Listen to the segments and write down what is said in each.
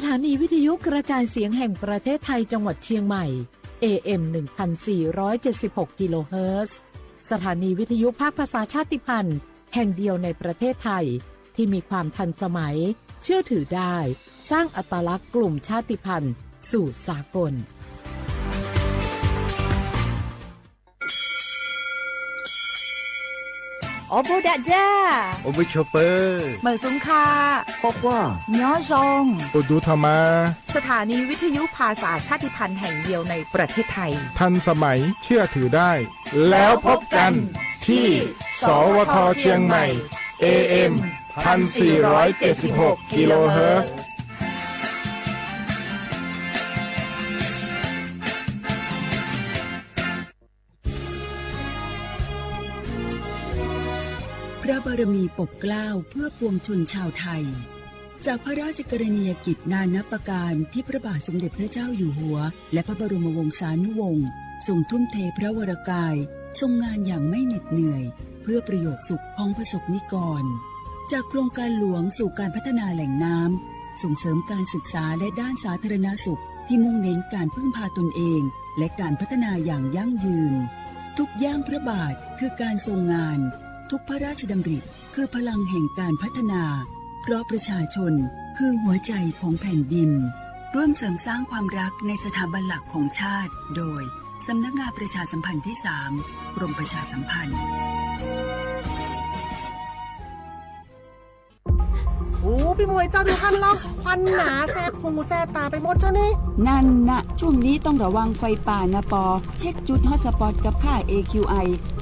สถานีวิทยุกระจายเสียงแห่งประเทศไทยจังหวัดเชียงใหม่ เอ เอ็ม หนึ่งพันสี่ร้อยเจ็ดสิบหก กิโลเฮิรตซ์ สถานีวิทยุภาคภาษาชาติพันธุ์แห่งเดียวในประเทศไทย ที่มีความทันสมัย เชื่อถือได้ สร้างอัตลักษณ์กลุ่มชาติพันธุ์สู่สากล Ua pug dam ja, ua pug tshua pawg, mawm xoo kha, nyob zoo, ua tus tha mas. สถานีวิทยุภาษาชาติพันธุ์แห่งเดียวในประเทศไทย ทันสมัย เชื่อถือได้ แล้วพบกันที่ สวท เชียงใหม่ เอ เอ็ม พันสี่ร้อยเจ็ดสิบหก กิโลเฮิรตซ์ พระบารมีปกเกล้าเพื่อปวงชนชาวไทย จากพระราชกรณียกิจนานับประการที่พระบาทสมเด็จพระเจ้าอยู่หัว และพระบรมวงศานุวงศ์ทรงทุ่มเทพระวรกาย ทรงงานอย่างไม่เหน็ดเหนื่อย เพื่อประโยชน์สุขของประสบนิกร จากโครงการหลวงสู่การพัฒนาแหล่งน้ำ ส่งเสริมการศึกษาและด้านสาธารณสุขที่มุ่งเน้นการพึ่งพาตนเอง และการพัฒนาอย่างยั่งยืน ทุกย่างพระบาทคือการทรงงาน ทุกพระราชดำริคือพลังแห่งการพัฒนา เพราะประชาชนคือหัวใจของแผ่นดิน ร่วมเสริมสร้างความรักในสถาบันหลักของชาติ โดย สำนักงานประชาสัมพันธ์ที่สาม กรมประชาสัมพันธ์ โอ้ พี่มวยเจ้าดูท่านล่องควันหนาแสบหูแสบตาไปหมดเจ้านี่ นั่นนะ ช่วงนี้ต้องระวังไฟป่านะปอ เช็คจุดฮอตสปอตกับค่า เอ คิว ไอ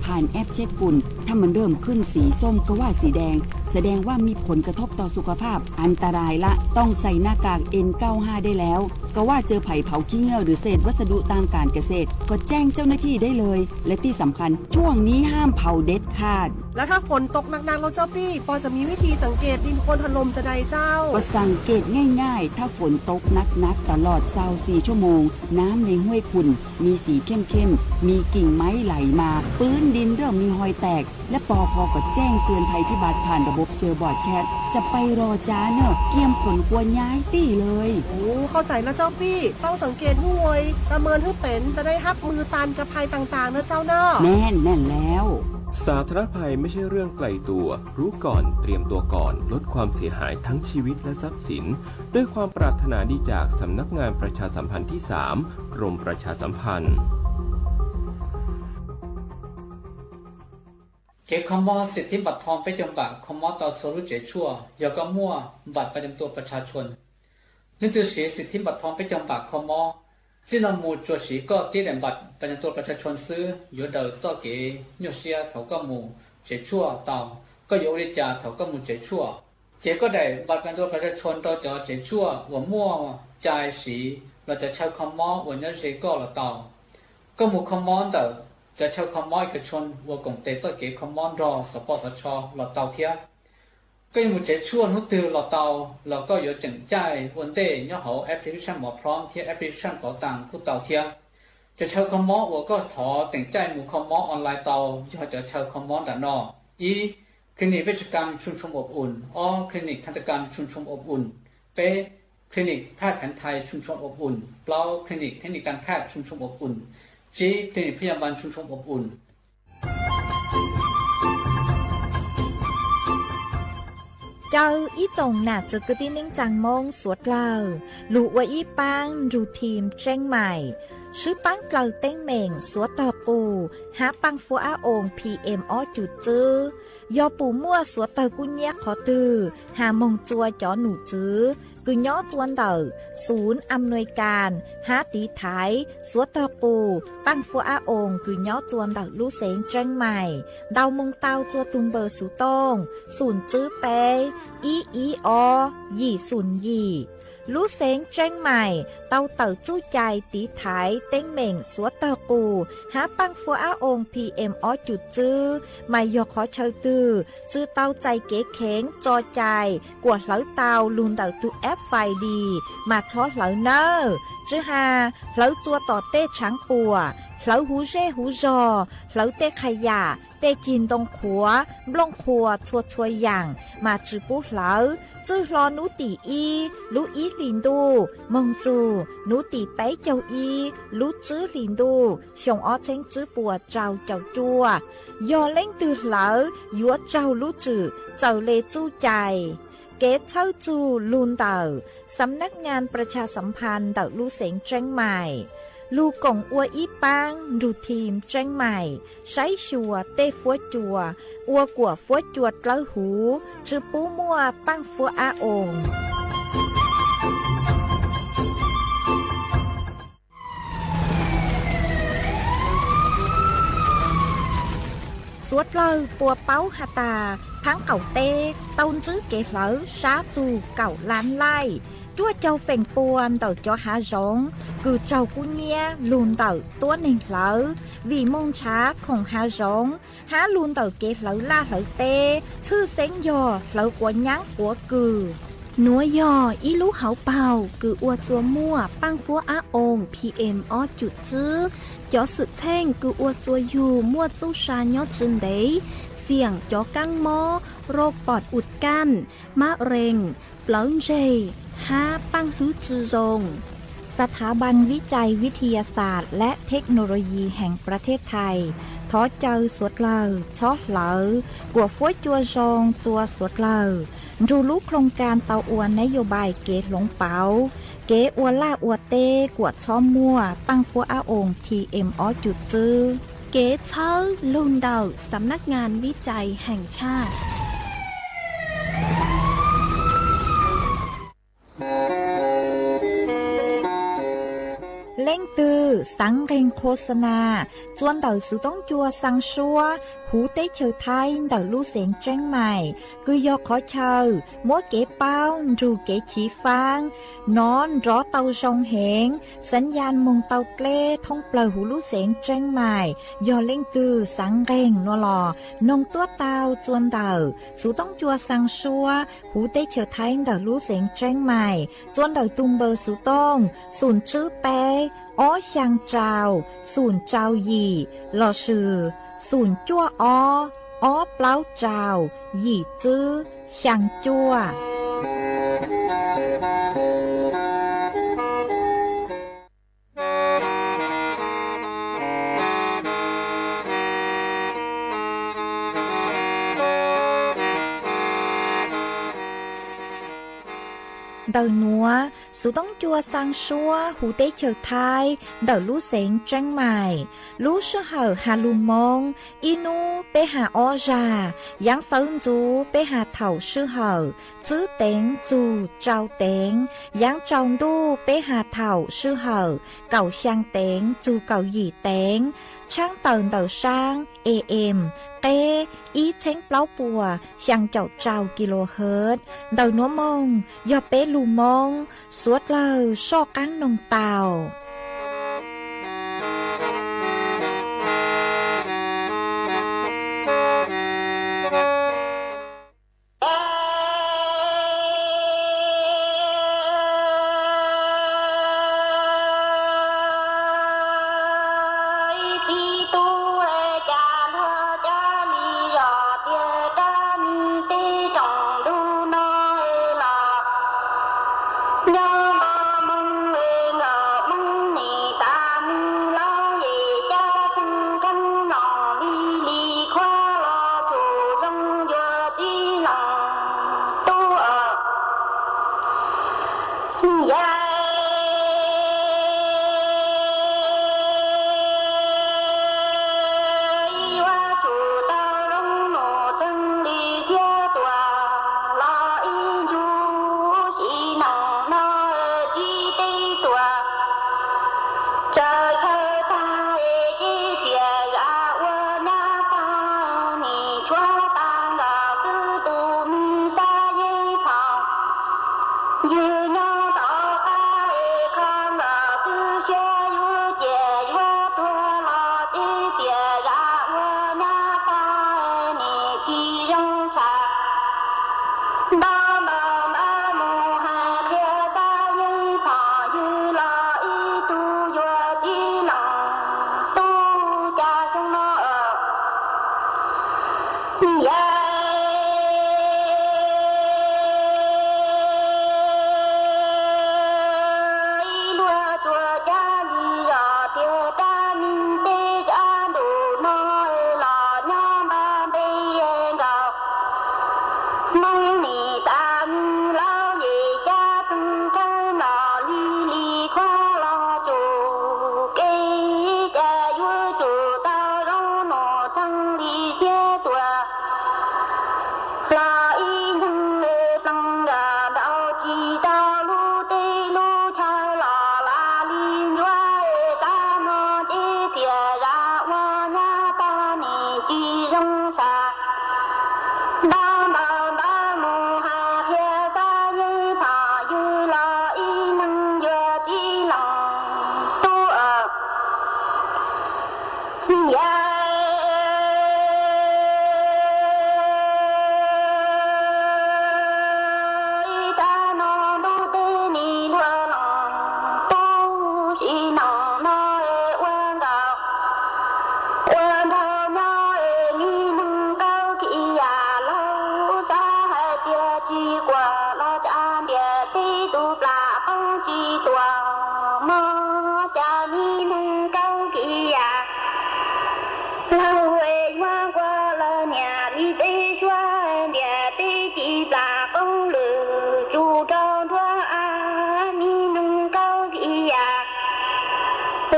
ผ่านแอปเช็คฝุ่น ถ้ามันเริ่มขึ้นสีส้มก็ว่าสีแดง แสดงว่ามีผลกระทบต่อสุขภาพ อันตรายละ ต้องใส่หน้ากาก เอ็น เก้าห้า ได้แล้ว ก็ว่าเจอไผเผาขี้เง่าหรือเศษวัสดุทางการเกษตร ก็แจ้งเจ้าหน้าที่ได้เลย และที่สำคัญ ช่วงนี้ห้ามเผาเด็ดขาด แล้วถ้าฝนตกหนักๆ แล้วเจ้าปี้ ปอจะมีวิธีสังเกตดินโคลนถล่มจะใดเจ้า ก็สังเกตง่ายๆ ถ้าฝนตกหนักๆ ตลอดซาวสี่ชั่วโมง น้ำในห้วยขุ่น มีสีเข้มๆ มีกิ่งไม้ไหลมา พื้นดินเริ่มมีฮอยแตก และปอพอก็แจ้งเตือนภัยพิบัติผ่านระบบเซลล์บรอดแคสต์ จะไปรอจ้าเนอะ เกียมขนครัวย้ายตี้เลย โอ้ เข้าใจแล้วเจ้าปี้ ต้องสังเกตห้วย ประเมินให้เป็น จะได้ฮับมือต้านกับภัยต่างๆ นะเจ้าเนาะ แม่น แม่นแล้ว สาธารณภัยไม่ใช่เรื่องไกลตัว รู้ก่อน เตรียมตัวก่อน ลดความเสียหายทั้งชีวิตและทรัพย์สิน ด้วยความปรารถนาดีจากสำนักงานประชาสัมพันธ์ที่สาม กรมประชาสัมพันธ์ Kev kho mob สิทธิบัตรทอง peb caug npam kho mob tau txhua lub tsev tshuaj yog koj muaj บัตรประจำตัวประชาชน. Leej twg siv สิทธิบัตรทอง peb caug npam kho mob, txij no mus tsuas siv koj tib daim บัตรประจำตัวประชาชน xwb yuav daws txoj kev nyuaj siab thaum koj mus tsev tshuaj tau, koj yuav ua li cas thaum koj mus tsev tshuaj. Cev koj daim บัตรประจำตัวประชาชน rau cov tsev tshuaj uas muaj cai siv los cov chaw kho mob uas nyob ze koj los tau. Koj mus kho mob ntawm cov chaw kho mob เอกชน uas koom tes txoj kev kho mob nrog สปสช los tau thiab. Koj yuav mus tsev tshuaj hnub twg los tau, los koj yuav tseem caij ua ntej nyob hauv application หมอพร้อม thiab application เป๋าตัง kuj tau thiab. Cov chaw kho mob uas koj thov tseem caij mus kho mob online tau yog cov chaw kho mob nram no: ib, Clinic เวชกรรมชุมชนอบอุ่น, ob, Clinic ทันตกรรมชุมชนอบอุ่น, peb, Clinic แพทย์แผนไทยชุมชนอบอุ่น, plaub, Clinic เทคนิคการแพทย์ชุมชนอบอุ่น, tsib, Clinic พยาบาลชุมชนอบอุ่น. Caw ib tsoom nam txiv kwv tij neej tsaa Moob suav dlawg lug ua ib paab nrug thim tseeb maim, swb paab dlawg teeb meem suav tog qus hab paaj fuab ab oo P M ob cum txwb. Yog pum muaj suav tawg kub nyiab qhov twg, has moog txua cov num tswv kws nyob txua ntawm xum am nuis kas hab tiv thaiv suav tog qus paaj fuab ab oo kws nyob txua ntawm lub xeev tseeb maim, ntaus moog tau txua tug npawb xuv tooj xum tswb peb ib ib ob yim xum yim. Lub xeev tseeb maim tau tawm txuj cai tiv thaiv teeb meem suav tog qus hab paaj fuab ab oo P M ob cum txwb, mas yog qhov chaw twg tsw tau txais kev kheev tso cai kuas hlawv tau lug ntawm tug app Find My mas txhob hlawv nawb. Tsw has hlawv txua tom tej tshaav puam Hlawv huv zej huv zog, hlawv tej qhas yam, tej cig ntoo qhuav, nplooj qhuas txhua txhua yaam mas tsi pub hlawv. Txwj hlo nub tim ib lub ib hlis ntuj moog txug nub tim peb caug ib lub tswb hlis ntuj xyoo ob txheeb tswb puas rau caum cuaj. Yog leej twg hlawv yuav raug lub tswm txawm le txuj cai. Kev txhawb txug lug ntawm Xam nab ngaa pras tshas xam phas ntawm lub xeev Tseeb Mais. Lug koom ua ib paab nrug thim Tseeb Mais saib xyuas tej fuab cua, ua kuam fuab cua dlawb huv, tsi pub muaj paaj fuab ab oos. Suav dlawg puas paub has tas, phaab qaum teb tau ntsib kev hlawv sab txug kaum lab laij, cuaj caug feem pua ntawm cov hav zoov kws raug kub hnyiab lug ntawm tuab neeg hlawv, vim moog nrhav khoom hav zoov, hab lug ntawm kev hlawv laj hlawv teb, tshwj xeeb yog hlawv quav nyaab quav kws. Nuav yog ib lub hauv paug kws ua txuas muaj paaj fuab ab oos P M ob cum tswb. Cov xwm txheej kws ua txuas yug muaj txuj sa nyob tsi ntev, xiam cov kaab mob, roj pom ua kaj, mab rees, plawv ntseg, hab paaj hlwb tsi zoo. Xas thav npas vib cai vib thi ya xas le theb no lo yis heev pras theb thais thov caw suav dlawg txhob hlawv, kuam fuab cua zoo txua suav dlawg. Nrug lub khloos kas tau ua nab yos npais kev hloov pauv, kev ua laj ua teb kuam txhob muaj paaj fuab ab oos P M ob cum tswb. Kev txhawb lug ntawm Xam nab ngaa vib cai heev tshaj. Leej twg xaav nqeeg qhua xa nas txua ntawm xuv toob cua xaa suab huv teb chaws Thaib ntawm lub xeev Tseeb Mais, kws yog qhov chaw muab kev paub nrug kev chiv faab nov nrov tau zoo heev, xaav ya moog tau dleb thoob plawg huv lub xeev Tseeb Mais. Yog leej twg xaav nqeeg nuav los noog tuab tau txua ntawm xuv toob cua xaa suab huv teb chaws Thaib ntawm lub xeev Tseeb Mais, txua ntawm tug npawb xuv tooj xum tswb peb ob xyaa rau xum rau yim lossis xum cuaj ob ob plaub rau yim tswb xyaa cuaj. Ntawm nuav, xuv toob cua xaa suab huv teb chaws Thaib ntawm lub xeev Tseeb Mais. Lub sij hawm has lug Moob, ib nub peb has ob zag, yaav xawv ntxuv peb has thaum sij hawm tswb teev txug rau teev, yaav tsaus ntuj peb has thaum sij hawm kaum xyaa teev txug kaum yim teev, tshaab tawm ntawm saab A M qeb ib txheeb plaub puas xyaa caum rau kilohertz. Ntawm nuav moog yog peb lug Moob, suav dlawg soj qaab noog tau. Yog ib luag tsuas cab li zos tiag, rab me teb cab ntuj no los nyob npaj npe nkaus. Hmoob nim tas me laub yim xyab txheej thawb los li li khuab los tsum kev, cas yuav tsum tau zoo nus txheej li thiab tuag. Los ib neeg li ploog nkawd nraug tsis tau lub teb lub chaw los lam li ncuab, tab no ces tiam zam ua nyab pog nim tsis zoo tshaj. Ntau ntau ntawv mus hais qhia xab yeeb pom ywg los ib neeg yuav tib lees tub. Yog ib tag no ntuj teb nim luag lees tub, sim neej no es ua nkaus ua nraug nyob es nim neeg kaub kiv yam laug xav hais tias tsis quaj los tsa ntiam teb tus plam qoob tsis tuam mog, cas nim neeg kaub kiv yam laug es yuav nquag lawv niam li teb suab ntiam teb ci plam qoob lwm tsum rau nruab av, nim neeg kaub kiv yam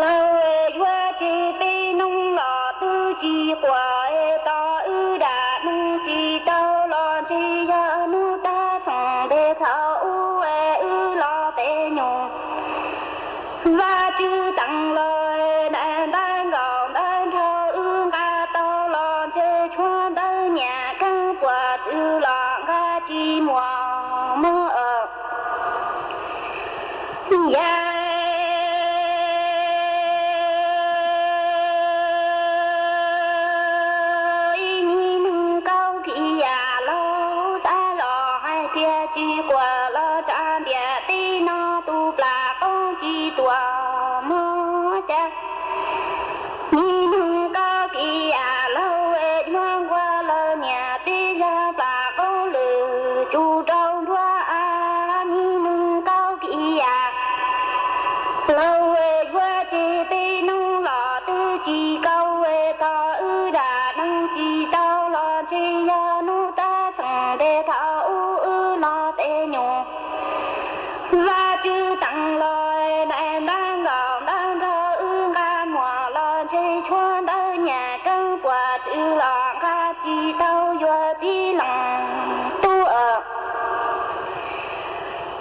laug es yuav tseg peb noog los twb tsis quaj, tos wb dam neeg tsis tau los ntshe yog hnub tag txheej ntev thaum ub es wb los pem nyuj. Vaj tswv teem los daim ntawv nkaum ntawv nrho wb nqa tau los ntshe tshuav ntawv nyiam keeb puas txwv los nqa tsis muaj mog. Yog ib nim neeg kaub kiv yam laug xav los hais tias tsis quaj los tsa ntiam teb no tus plam qoob tsis tuam mog, cas nim neeg kaub kiv yam laug es yuav nquag lawv niam teb yog plam qoob lwm tsum rau nruab av, nim neeg kaub kiv yam laug es yuav tseg peb noog los twb tsis kaum, tos wb dam neeg tsis tau los ntshe yog hnub tag txheej ntev thaum ub wb los pem nyuj. Vaj tswv teem los daim ntawv nkaum ntawv nrho wb nqa muag los ntshe tshuav ntawv nyiam keeb puas txwv los nqa tsis tau yuav tib lees tub.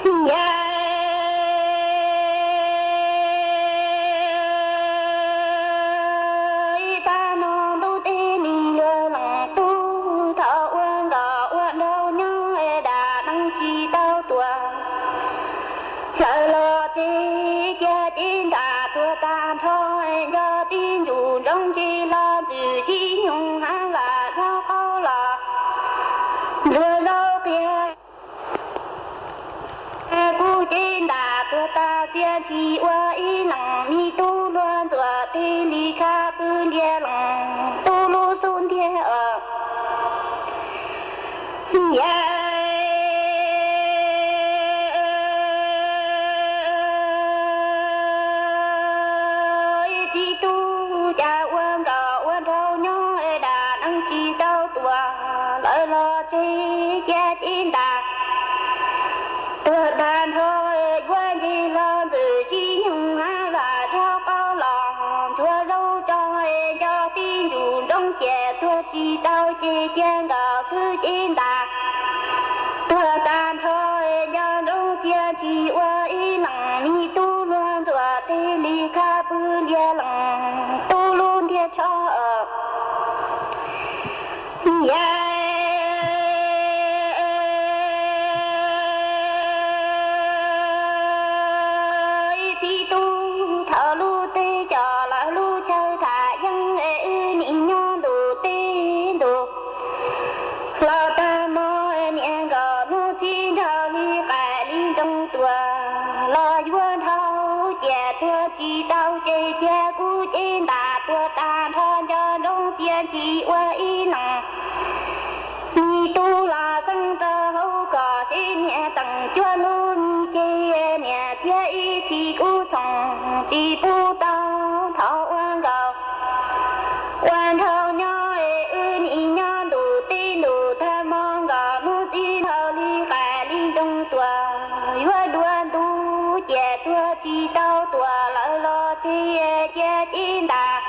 Yog ib tag no ntuj teb nim luag lees tub, thaum ua nkauj ua nraug nyob dam neeg tsis tau tuag. Hlawv los tsev cia cev nram tuag tag nrho, nco tib ntsum ntsoov ces los ntxwm sib nyoog hav vam zaub qaub los ntxuav zaub qias. Kuv cev ntam tuag tag txiaj ntshis ua ib leeg, me tub hluas ntxuam tes li khab pw ntiag lees tub lub xub ntiag. Yog ib txiv tub cas ua nkauj ua nraug nyob dam neeg tsis tau tuag, lawv los tsev cia cev ntam tuag tag nrho, yuav nce los ntxwm sib nyoog hav vam zaub qaub los ntxuav zaub tso, nco tib ntsum ntsoov ciam tuag tsis tau ces cia nkawd kwv cev ntam tuag tag nrho, nco ntsoov txiaj ntshis ua ib leeg, me tub hluas ntxuam tes li khab pw ntiag lees tub lub ntiag tsho. Yog ib txiv tub thaum lub teb cos lawv lub chaw tham yeeb es wb nim nyob ntuj teb ntuj los tag no, niam nkauj hnub txhib nrog li qaim li nroog tuag los yuav dhau ciam tuag tsis tau ces cia kuv cev ntam tuag tag nrho, nco ntsoov txiaj ntshis ua ib leeg. Kuv los xeeb rau hauv kom seb niam teem cuab lub ni ces niam thiab ib txiv kuj txhoom tsis pub tau. Thaum ua nkaus ua nraug nyob es wb nim nyob ntuj teb ntuj tag hmo nkaus, lub txiv dhau li qas li ntoo tuaj yuav dua ntuj, cia tuag tsis tau tuaj lawm los tsis cia tib ntas.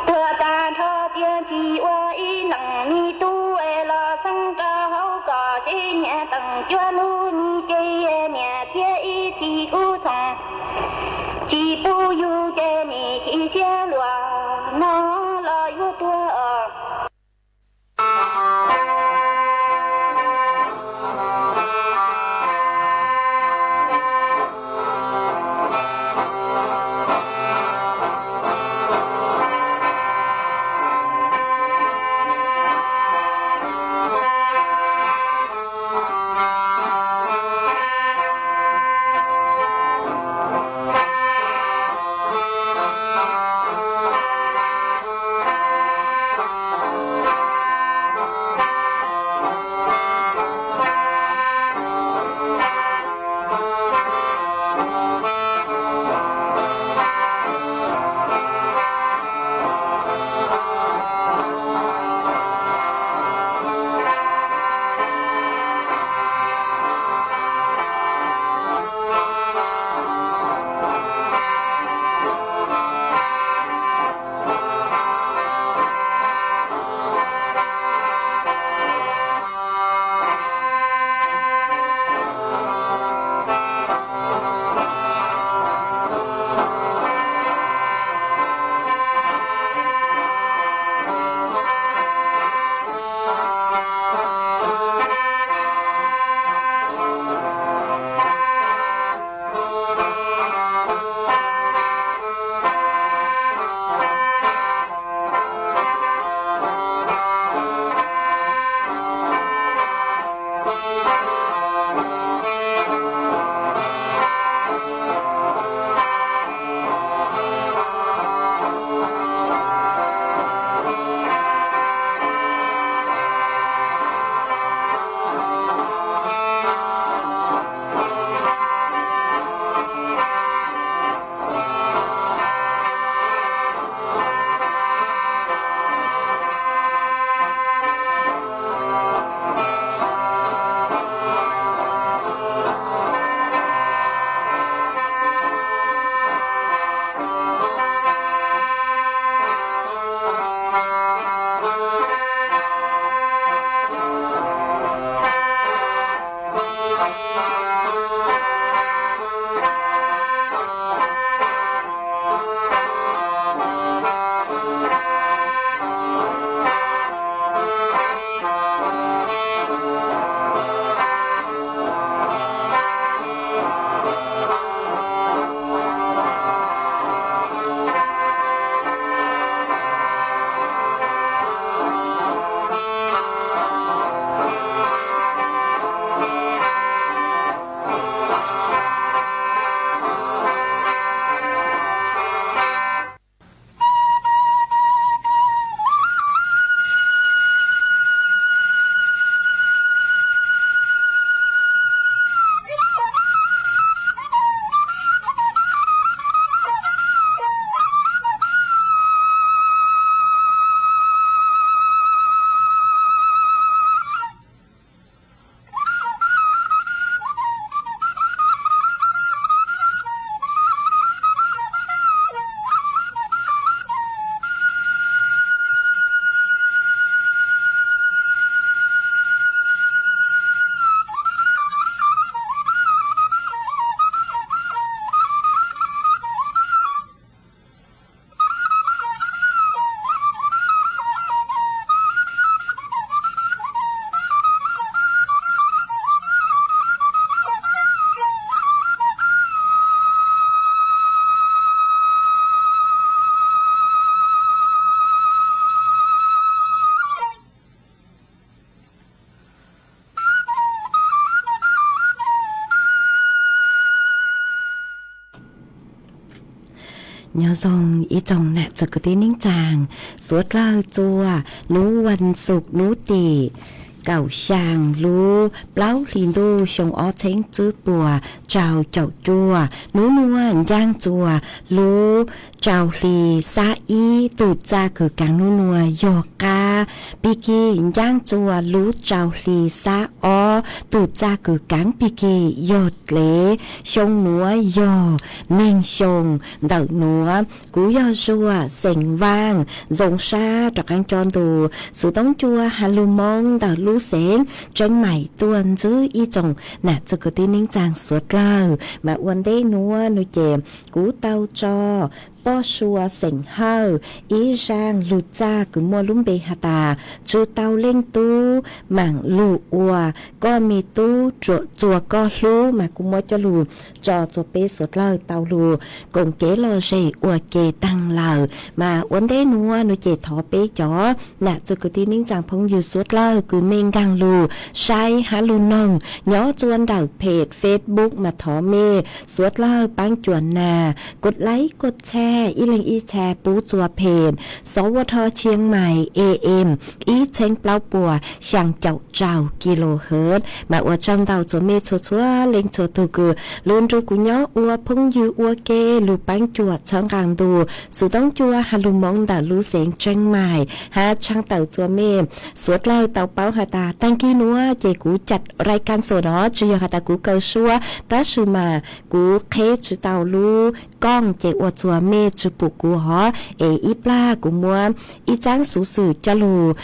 Tuag tag nrho tiam sis ua ib leeg me tub es los xeeb rau hauv kom seb niam teem cuab lub ni ces niam thiab ib txiv kuj txhoom tsis pub yug ces nim chim siab luag no los yuav tuag os. Nyob zoo ib tsoom nam txiv kwv tij neej tsaa, suav dlawg txua nub vas xuv nub tim kaum xyaa lub plaub hlis ntuj xyoo ob txheeb tswb puas rau caum cuaj, nub nuav ncaaj txuas lub rau hli xab ib, tug txaj kws kaav nub nuav yog qaab, pig kig ncaaj txuas lub rau hli xab ob, tug txaj kws kaav pig kig yog dlev. Xyoo nuav yog neeg xyoo ntawm nuav. Kuv yog Zuag xeem Vaaj, zoo sab rov qaab coj ntu xuv toob cua has lug Moob ntawm lub xeev Tseeb Maim tuaj ntsib ib tsoom nam txwg kwv tij neej tsaa suav dlawg. Mas ua ntej nuav nua ces kuv tau tso Poj Sua xeem Hawj ib zaaj lug txaj kws muaj lub npe has tas Tsw Tau Leej Tub Maam Lug Ua Koj Me Tub Txua Koj Hlub, mas kuv muab coj lug tso rua peb suav dlawg tau lug koom kev lom zem ua ke taag lawm. Mas ua ntej nuav nua ces thov peb cov nam txwg kwv tij neej tsaa phooj ywg suav dlawg kws mej nkaag lug saib hab lug noog nyob rua ntawm phem Facebook mas thov mej suav dlawg paab cuam nas kos laib kos tshare ib leeg ib tshare pub rua phem Xov Ua Dho Tshiab Mais A M ib txheeb plaub puas xyaa caum rau kilohertz. Mas ua tsaug ntau rua mej txhua txhua leej txhua tug kws lug nrug kuv nyob ua phooj ywg ua ke lug paab cuam txhawb nqaa ntu xuv toob cua has lug Moob ntawm lub xeev Tseeb Mais hab tshaaj tawm rua mej suav dlawg tau paub has tas taag kig nuav ces kuv cam rai kas xom nov tsi yog has tas kuv kaw suab tab sis mas kuv qheb tsi tau lub kooj ces ua rua mej tsi pum kuv hov es ib plag kuv muab ib tsaab xuv xwm coj lug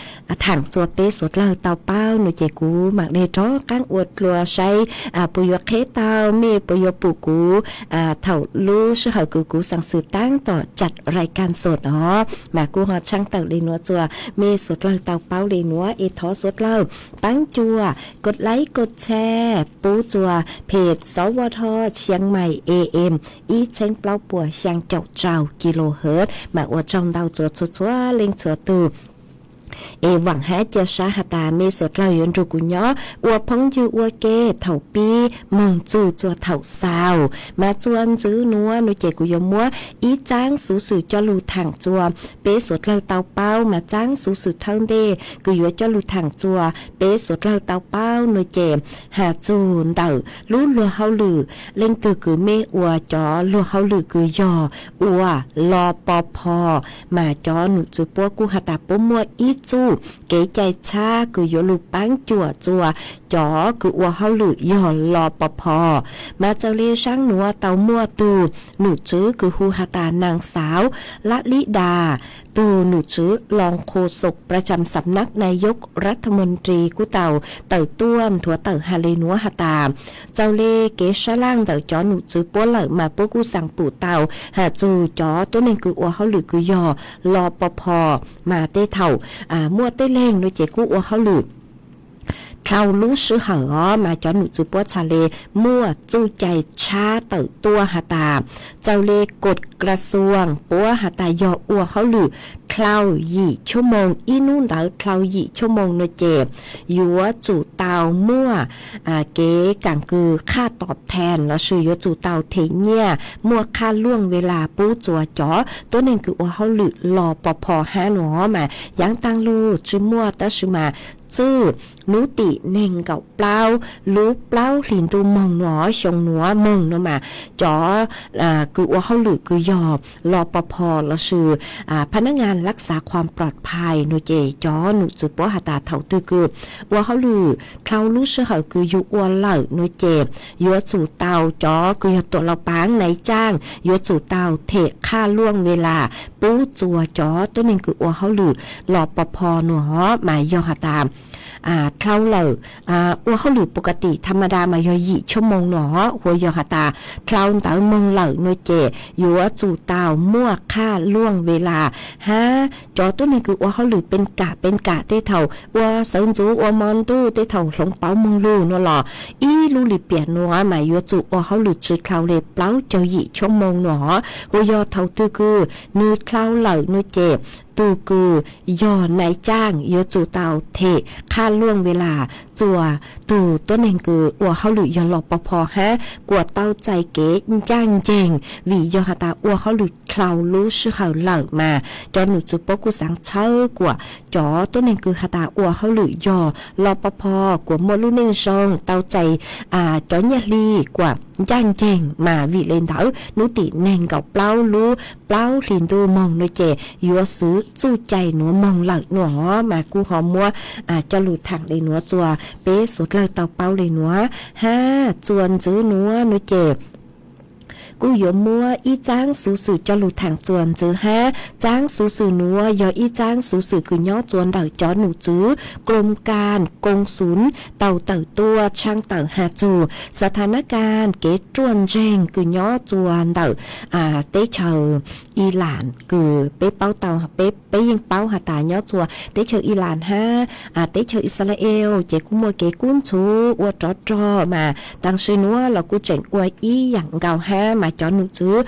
thaam rua peb suav dlawg tau paub nua ces kuv maam le rov qaab ua dlua saib puas yuav qheb tau mej puas yuav pum kuv thaum lub sij hawm kws kuv xaam xwm taab tom cam rai kas xom nov. Mas kuv ho tshaaj tawm le nuav rua mej suav dlawg tau paub le nuav es thov suav dlawg paab cuam kos laib kos tshare pub rua phem Xov Ua Dho Tshiab Mais A M ib txheeb plaub puas xyaa caum rau kilohertz. Mas ua tsaug ntau rua txhua txhua leej txhua tug es vaam hab ca sab has tas mej suav dlawg yuav nrug kuv nyob ua phooj ywg ua ke thaum pib moog txug rua thaum xaus. Mas rua ntswb nuav nua ces kuv yuav muab ib tsaab xuv xwm coj lug thaam rua peb suav dlawg tau paub. Mas tsaab xuv xwm thawj ntej kws yuav coj lug thaam rua peb suav dlawg tau paub nua ces has txug ntawm lub luag hauj lwm. Leej twg kws mej ua cov luag hauj lwm kws yog ua lo po pho, mas cov num tswv puab kuj has tas puab muaj ib txuj kev cai txhab kws yuav lug paab cuam rua cov kws ua hauj lwm yog lo po pho. Mas txawm le zaab nuav tau muaj tug num tswv kws hu has tas Naag Xaav Lab Lib Das, tug num tswv รองโฆษกประจำสำนักนายกรัฐมนตรี kuj tau tawm tuaj nthuav tawm has le nuav has tas txawm le kev sab laj ntawm cov num tswv puab lawm mas puab kuj xaam pum tau has txug cov tuab neeg kws ua hauj lwm kws yog lo po pho, mas tej thaum muaj tej leeg nua ces kuj ua hauj lwm dlhau lub sij hawm os, mas cov num tswv puab txhaj le muaj txuj cai tshab tawm tuaj has tas txawm le กฎกระทรวง puab has tas yog ua hauj lwm dlhau yim chuab moos, ib nub ntawd dlhau yim chuab moos nua ces yuav tsum tau muaj kev kaam kws qhaj tov thas lossis yuav tsum tau them nyiaj muaj qhaj luaj ve las pub rua cov tuab neeg kws ua hauj lwm lo po pho hab nua. Mas yaav taag lug tsi muaj tab sis mas txwj nub tim neeg nkaum plaub lub plaub hlis ntuj moog nua, xyoo nuav moog nua mas cov kws ua hauj lwm kws yog lo po pho lossis พนักงานรักษาความปลอดภัย nua ces cov num tswv puab has tas thaum twg kws ua hauj lwm dlhau lub sij hawm kws yug ua lawm nua ces yuav tsum tau cov kws yog tuam laus paav naiv tsaaj yuav tsum tau them qhaj luaj ve las pub rua cov tuab neeg kws ua hauj lwm lo po pho nua. Mas yog has tas dlhau lawm, ua hauj lwm ปกติธรรมดา mas yog yim chuab moos nua, hu yog has tas dlhau ntawd moog lawm nua ces yuav tsum tau muaj qhaj luaj ve las hab cov tuab neeg kws ua hauj lwm pee kam pee kam tej thaum ua sawv ntxuv ua mo ntuj tej thaum hloov pauv moog lug nua los ib lub lim piam nua mas yuav tsum ua hauj lwm tsi dlhau le plaub caug yim chuab moos nua. Hu yog thaum twg kws nwg dlhau lawm nua ces tus kws yog nai caaj yuav tsum tau them qha luaj ve las txuas tug tuab neeg kws ua hauj lwm yog los pov pho hab kuas tau txais kev ncaaj nceeg vim yog has tas ua hauj lwm dlhau lub sij hawm lawm mas cov num tswv puab kuj xaav txhawb kuas cov tuab neeg kws has tas ua hauj lwm yog los pov pho kuas muaj lub neej zoo tau txais cov nyaj hli kuas ncaaj nceeg mas vim le ntawd nub tim neeg nkaum plaub lub plaub hlis ntuj moog nuav ces yuav xwv txuj cai nuav moog lawm nuav mas kuj ho muab coj lug thaam le nuav txuas peb suav dlawg tau paub le nuav hab txuas ntxwv nuav nuav ces kuj yuav muab ib txaab xuv xwm coj lug thaam txuas ntxwv hab txaab xuv xwm nuav yog ib txaab xuv xwm kws nyob txuas ntawm cov num tswv กรมการกงสุล tau tawm tuaj tshaaj tawm has txug สถานการณ์ kev ruaj nreeg kws nyob txuas ntawm teb chaws Iran kws peb paub tau, peb yeej paub has tas nyob txuas teb chaws Iran hab teb chaws Israel ces kuj muaj kev kub ntxhuv ua rov rog mas taam sim nuav los kuj tseem ua ib yaam nkaus hab mas cov num tswv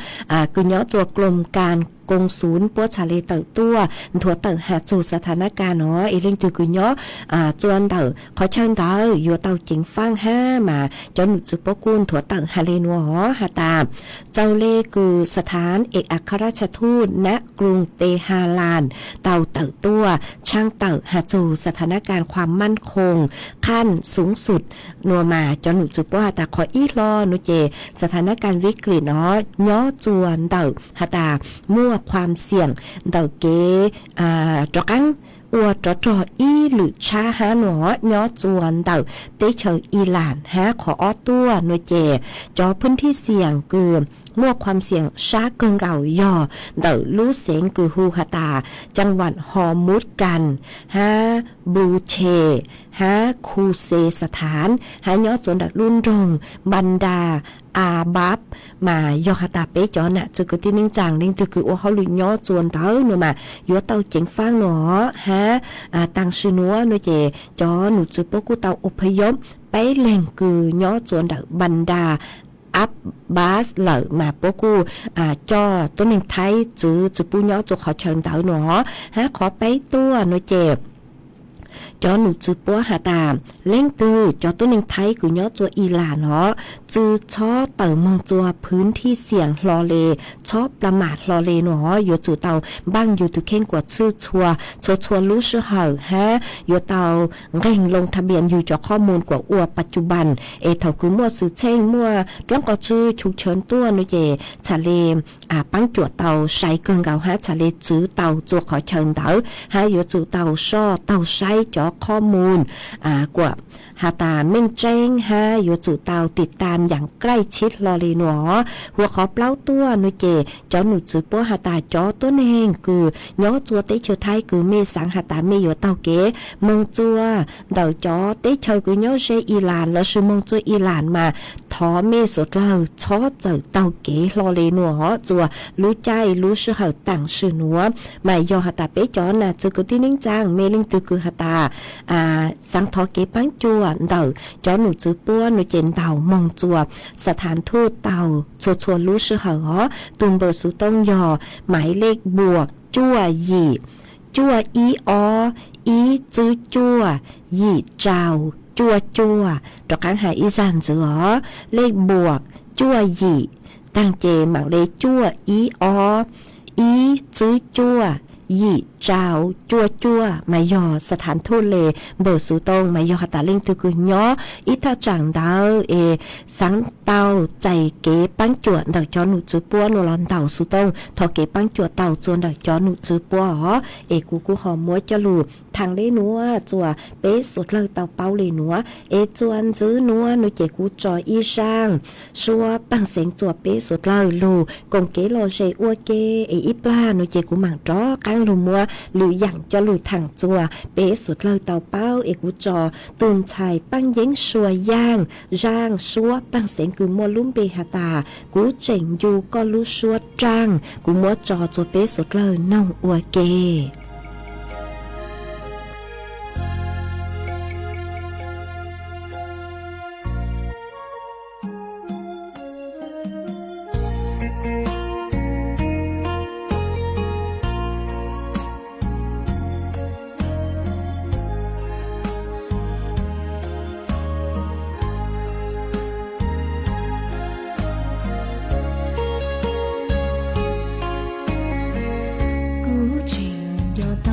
kws nyob txuas กรมการกงสุล puab txhad le tawm tuaj nthuav tawm has txug สถานการณ์ nuav es leej twg kws nyob txuas ntawm qhov chaw ntawd yuav tau ceev faaj hab mas cov num tswv puab kuj nthuav tawm has le nuav has tas เจ้าหน้าที่ สถานเอกอัครราชทูต ณ กรุงเตหะราน tau tawm tuaj tshaaj tawm has txug สถานการณ์ความมั่นคงขั้นสูงสุด nuav mas cov num tswv puab has tas qhov ib hlo nuav ces สถานการณ์วิกฤต nuav nyob txuas ntawm has tas muaj ความเสี่ยง ntawm kev rov qaab ua rov rog ib lwm tshab hab nuav nyob txuas ntawm teb chaws Iran hab qhov ob tuaj nuav ces cov พื้นที่เสี่ยง kws muaj ความเสี่ยง sab kawg nkaus yog ntawm lub xeev kws hu has tas จังหวัดฮอร์มุซกัน hab บลูเช hab คูเซสถาน hab nyob txuas ntawm lub nroog บันดาอาบับ mas yog has tas peb cov nam txwv kwv tij neej tsaa leej twg kws ua hauj lwm nyob txuas ntawd nuav mas yuav tau ceev faaj nuav hab taam sim nuav nuav ces cov num tswv puab kuj tau อพยพ peb leeg kws nyob txuas ntawm บันดาอาบับ lawm mas puab kuj coj tuab neeg Thaib txwv txwv pub nyob txuas qhov chaw ntawd nuav hab qhov peb tuaj nuav ces cov num tswv puab has tas leej twg cov tuab neeg Thaib kws nyob txuas Iran nuav tsi txhob tawm moog txuas พื้นที่เสี่ยง hlo le, txhob pla mam hlo le nuav yuav tsum tau npaaj yug tus kheej kuas txhwj txhua txhua txhua lub sij hawm hab yuav tau nqeeg ลงทะเบียน yug cov qhob moos kuas ua ปัจจุบัน es thaum kws muaj xwm txheej muaj dloob qos tsw chum chaw tuaj nuav ces txhad le paab cuam tau sai kawg nkaus hab txhad le txwv tau txuas qhov chaw ntawd hab yuav tsum tau soj taug saib cov qhob moos kuas has tas meej tseeb hab yuav tsum tau tiv tam yaam klaij tshib hlo le nuav. Huv qhov plaub tuaj nuav ces cov num tswv puab has tas cov tuab neeg kws nyob txuas teb chaws Thaib kws mej xaav has tas mej yuav taug kev moog txuas ntawm cov teb chaws kws nyob ze Iran lossis moog txuas Iran mas thov mej suav dlawg txhob txawm taug kev hlo le nuav txuas lub caij lub sij hawm taam sim nuav mas yog has tas peb cov nam txwv kwv tij neej tsaa mej leej twg kws has tas xaav thov kev paab cuam ntawm cov num tswv puab nuav ces ntaus moog txuas สถานทูต tau txhua txhua lub sij hawm os. Tus npawb xuv tooj yog หมายเลขบวก cuaj yim, cuaj ib ob, ib tswb cuaj, yim rau, cuaj cuaj. Rov qaab has ib zag ntxiv os, เลขบวก cuaj yim, taag ces maam le cuaj ib ob, ib tswb cuaj, yim rau, cuaj cuaj mas yog สถานทูต le npawb xuv tooj mas yog has tas leej twg kws nyob ib thaj tsaam ntawd es xaav tau txais kev paab cuam ntawm cov num tswv puab nuav los ntaus xuv tooj thov kev paab cuam tau txuas ntawm cov num tswv puab os. Es kuv kuj ho muab coj lug thaam le nuav txuas peb suav dlawg tau paub le nuav. Es txuas ntxiv nuav nuav ces kuv tso ib zaaj suab paag xeev txuas peb suav dlawg lug koom kev lom zem ua ke. Es ib plag nuav ces kuv maam rov qaab lug muab lwm yaam coj lug thaam txuas peb suav dlawg tau paub. Es kuv tso tug ntxhais Paaj Yeeb Sua Yaaj zaaj suab paag xeev kws muaj lub npe has tas Kuv Tseem Ncu Koj Lub Suab Raaj, kuv muab tso txuas peb suav dlawg noog ua ke.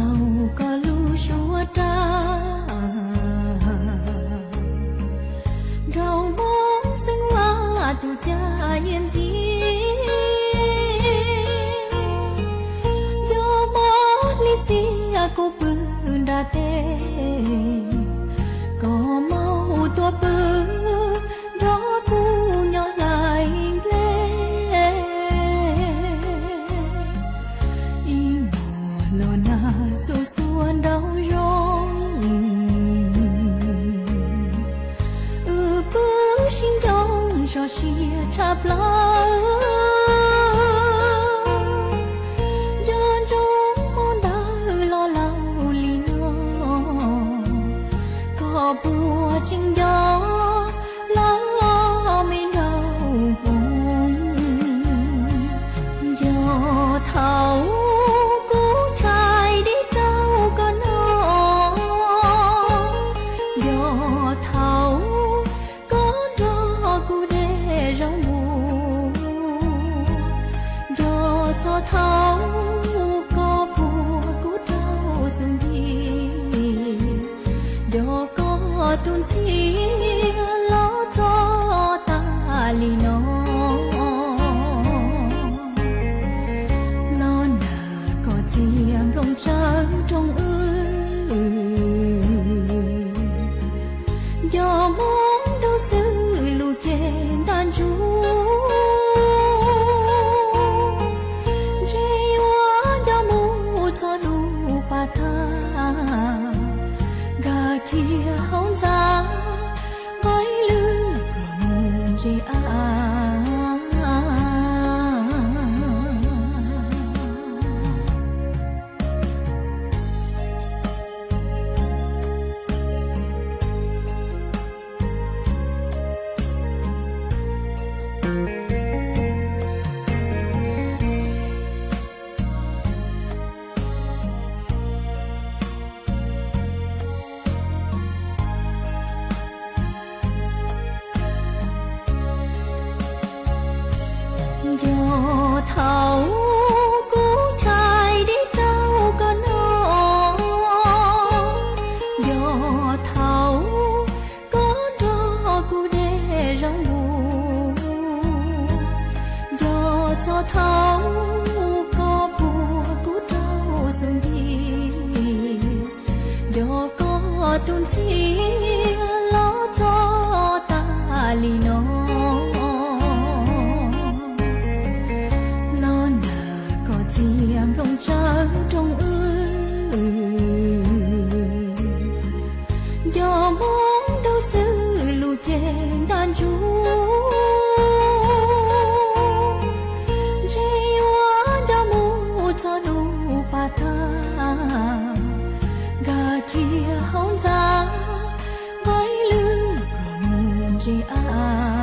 Koj lub suab rab nraug Hmoob xeeb Vaj tus cav yias ntxiv, nco mob hli xiab kuv pw nram teb, koj maum tuaj pw nrog kuv nyob hlais nplej. Ib hmos los nag xuas xuas nraum zoov, wb pw sib ncoo so siab tshaj plaws. Nco ntsoov hmo ntawd los laus li no, koj puas tseem nco lawv me nraug Hmoob? Nco thaum kuv chais dib rau koj noj, nco thaum koj nrog kuv de zaub npua, nco txog thaum koj puag kuv rau xub ntiag, nco koj tus ntxhiab los txog tas li no. Los nag koj txiag nplooj tsawv rooj wb, nco mob nraug xwb lub cev ntaj ntsug, ntshe yuav nco mus txog lub pas tag, nkag kiag hauv ntxa, nqaij lwj pluag mus ntsia av. Nco thaum kuv chais dib rau koj noj, nco thaum koj nrog kuv de zaub npua, nco txog thaum koj puag kuv rau xub ntiag, nco koj tus ntxhiab los txog tas li no. Los nag koj txiag nplooj tsawv rooj wb, nco mob nraug xwb lub cev ntaj ntsug, ntshe yuav nco mus txog lub pas tag, nkag kiag hauv ntxa, nqaij lwj pluag mus ntsia av.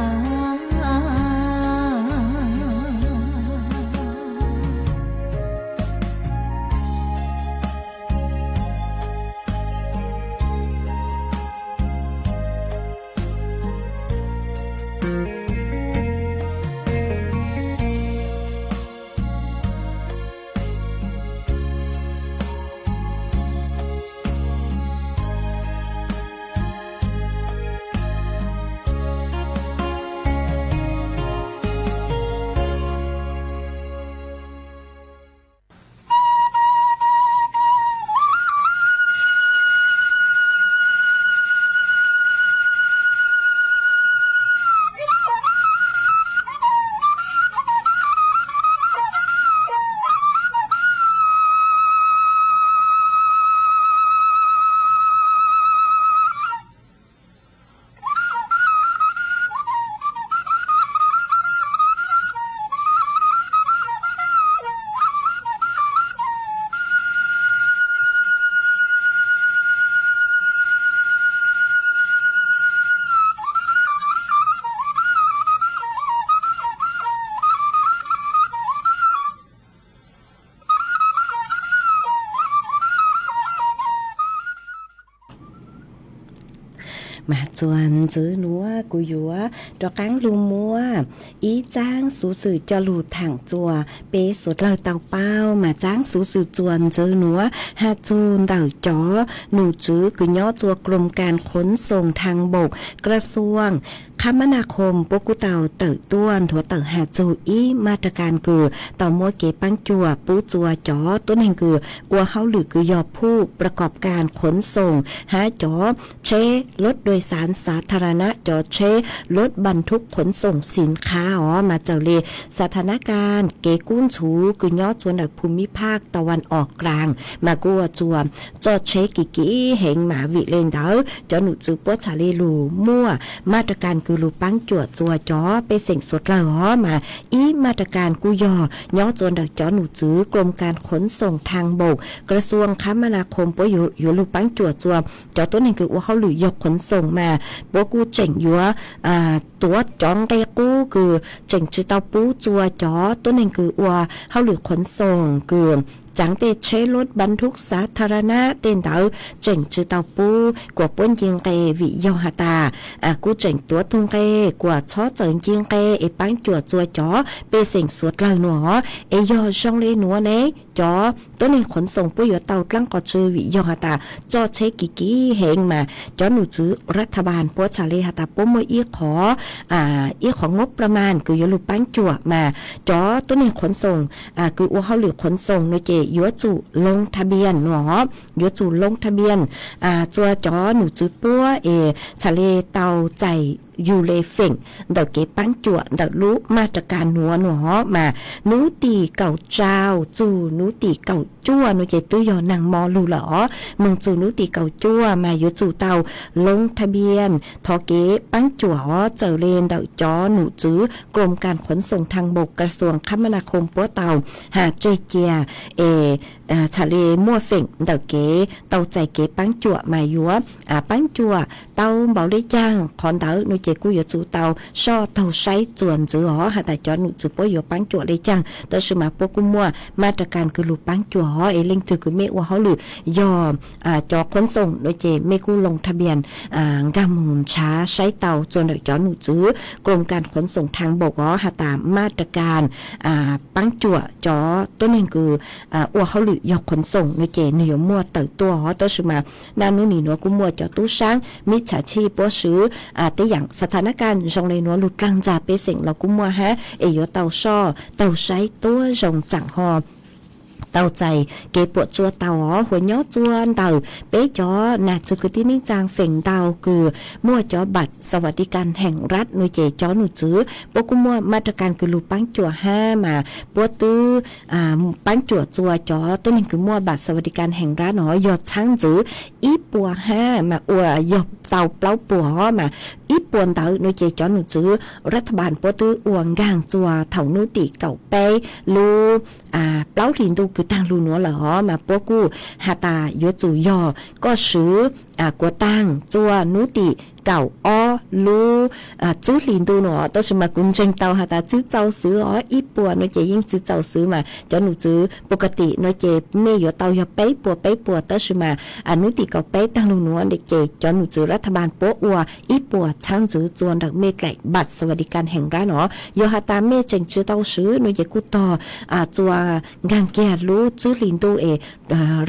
Mas txuas ntxiv nuav kuv yuav rov qaab lug muab ib txaab xuv xwm coj lug thaam txuas peb suav dlawg tau paub. Mas txaab xuv xwm txuas ntxiv nuav has txug ntawm cov num tswv kws nyob txuas กรมการขนส่งทางบก กระทรวงคมนาคม puab kuj tau tawm tuaj nthuav tawm has txug ib มาตรการ kws tau muab kev paab cuam pub txuas cov tuab neeg kws ua hauj lwm kws yog ผู้ประกอบการขนส่ง hab cov tsheb รถโดยสารสาธารณะ cov tsheb รถบรรทุกขนส่งสินค้า os. Mas txawm le สถานการณ์ kev kub ntxhuv kws nyob txuas ntawm ภูมิภาคตะวันออกกลาง mas kuj ua txuas txoj tsheb kim kim heev. Mas vim le ntawd cov num tswv puab txhad le lug muaj มาตรการ kws lug paab cuam txuas cov pej xeem suav dlawg os. Mas ib มาตรการ kuj yog nyob txuas ntawm cov num tswv กรมการขนส่งทางบก กระทรวงคมนาคม puab yuav lug paab cuam txuas cov tuab neeg kws ua hauj lwm yog ขนส่ง mas puab kuj tseem yuav tuav cov nqe qub kws tseem tsi tau pub txuas cov tuab neeg kws ua hauj lwm ขนส่ง kws txaav tej tsheb รถบรรทุกสาธารณะ tej ntawd tseem tsi tau pub kuas puab nce nqe. Vim yog has tas kuj tseem tuav tug nqe kuas txhob txawm nce nqe es paab cuam txuas cov pej xeem suav dlawg nuav. Es yog zoo le nuav ne, cov tuab neeg ขนส่ง puab yuav tau dlaab qos tsw. Vim yog has tas txoj tsheb kim kim heev mas cov num tswv รัฐบาล puab txhad le has tas puab muaj ib qhov, ib qhov งบประมาณ kws yuav lug paab cuam mas cov tuab neeg ขนส่ง kws ua hauj lwm ขนส่ง nuav ces yuav tsum ลงทะเบียน nuav, yuav tsum ลงทะเบียน txuas cov num tswv puab es txhad le tau txais yug le feem ntawm kev paab cuam ntawm lub มาตรการ nuav nuav. Mas nub tim kaum rau txug nub tim kaum cuaj nuav ces twb yog naag mo lug lawm os. Moog txug nub tim kaum cuaj mas yuav tsum tau ลงทะเบียน thov kev paab cuam os. Txawm le ntawm cov num tswv กรมการขนส่งทางบก กระทรวงคมนาคม puab tau has tseg cia es txhad le muaj feem ntawm kev tau txais kev paab cuam mas yuav paab cuam tau npaum le caag. Qhov ntawd nuav ces kuj yuav tsum tau soj taug saib txuas ntxiv os has tas cov num tswv puab yuav paab cuam le caag. Tab sis mas puab kuj muaj มาตรการ kws lug paab cuam os. Es leej twg kws mej ua hauj lwm yog cov ขนส่ง nuav ces mej kuj ลงทะเบียน nkaag moog nrhav saib tau txuas ntawm cov num tswv กรมการขนส่งทางบก os has tas มาตรการ paab cuam cov tuab neeg kws ua hauj lwm yog ขนส่ง nuav ces nwg yuav muaj tawm tuaj os. Tab sis mas naj nub nim nuav kuj muaj cov tub saab มิจฉาชีพ puab swv tej yaam สถานการณ์ zoo le nuav lug dlaag ntxag pej xeem los kuj muaj hab. Es yuav tau soj taug saib tuab zoo tsaam ho tau txais kev puam tsuaj tau os. Huas nyob txuas ntawm peb cov nam txwv kwv tij neej tsaa feem ntau kws muaj cov บัตรสวัสดิการแห่งรัฐ nuav ces cov num tswv puab kuj muaj มาตรการ kws lug paab cuam hab mas puab twb paab cuam txuas cov tuab neeg kws muaj บัตรสวัสดิการแห่งรัฐ nuav yog txhaab ntxiv ib puas hab mas ua yog tau plaub puas os. Mas ib puas ntawd nuav ces cov num tswv รัฐบาล puab twb ua nkaag txuas thaum nub tim kaum peb lub plaub hlis ntuj kws taag lug nuav lawm os. Mas puab kuj has tas yuav tsum yog koj swv kuas taag txuas nub tim kaum ob lub txwb hlis ntuj nuav. Tab sis mas kuv ntseeg tau has tas txwv txaus xwv os, ib puas nuav ces yeej txwv txaus xwv. Mas cov num tswv ปกติ nuav ces mej yuav tau yog peb puas peb puas, tab sis mas nub tim kaum peb taag lug nuav ces cov num tswv รัฐบาล puab ua ib puas txhaab ntxiv txuas ntawm mej dlaim บัตรสวัสดิการแห่งรัฐ os. Yog has tas mej tseem tsi tau swv nuav ces kuj tog txuas nkaag kiag lub txwb hlis ntuj es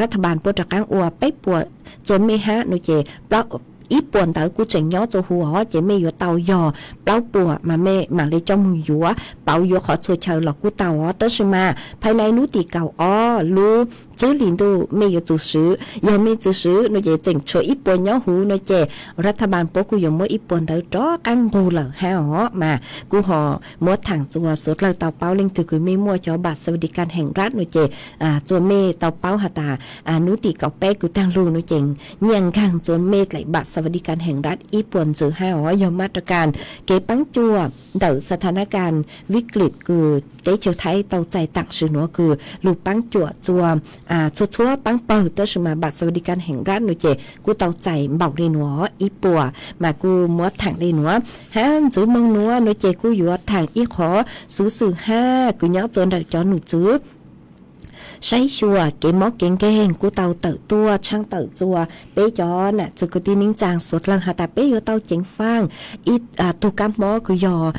รัฐบาล puab rov qaab ua peb puas txuas mej hab nuav ces ib puas ntawd kuj tseem nyob txuas huv os, ces mej yuav tau yog plaub puas mas mej mam le coj moog yuav pauv yuav qhov txhua chaw los kuj tau os. Tab sis mas ภายใน nub tim kaum ob lub txwb hlis ntuj mej yuav tsum swv. Yog mej tsi swv nuav ces tseem tshuav ib puas nyob huv nuav ces รัฐบาล puab kuj yuav muab ib puas ntawd rov qaab nqug lawm hab os. Mas kuj ho muab thaam txuas suav dlawg tau paub, leej twg kws mej muaj cov บัตรสวัสดิการแห่งรัฐ nuav ces txuas mej tau paub has tas nub tim kaum peb kws taag lug nuav ces nyiaj nkaag txuas mej dlaim บัตรสวัสดิการแห่งรัฐ ib puas ntxiv hab os. Yog มาตรการ kev paab cuam ntawm สถานการณ์วิกฤต kws teb chaws Thaib tau txais taam sim nuav kws lug paab cuam txuas txhua txhua paab pawg, tab sis mas บัตรสวัสดิการแห่งรัฐ nuav ces kuj tau txais npaum le nuav ib puas. Mas kuj muab thaam le nuav hab ntxiv moog nuav nuav ces kuj yuav thaam ib qhov xuv xwm hab kws nyob txuas ntawm cov num tswv saib xyuas kev mob kev nkeeg kuj tau tawm tuaj tshaaj tawm txuas peb cov nam txwv kwv tij neej tsaa suav dlawg has tas peb yuav tau ceev faaj ib tug kaab mob kws yog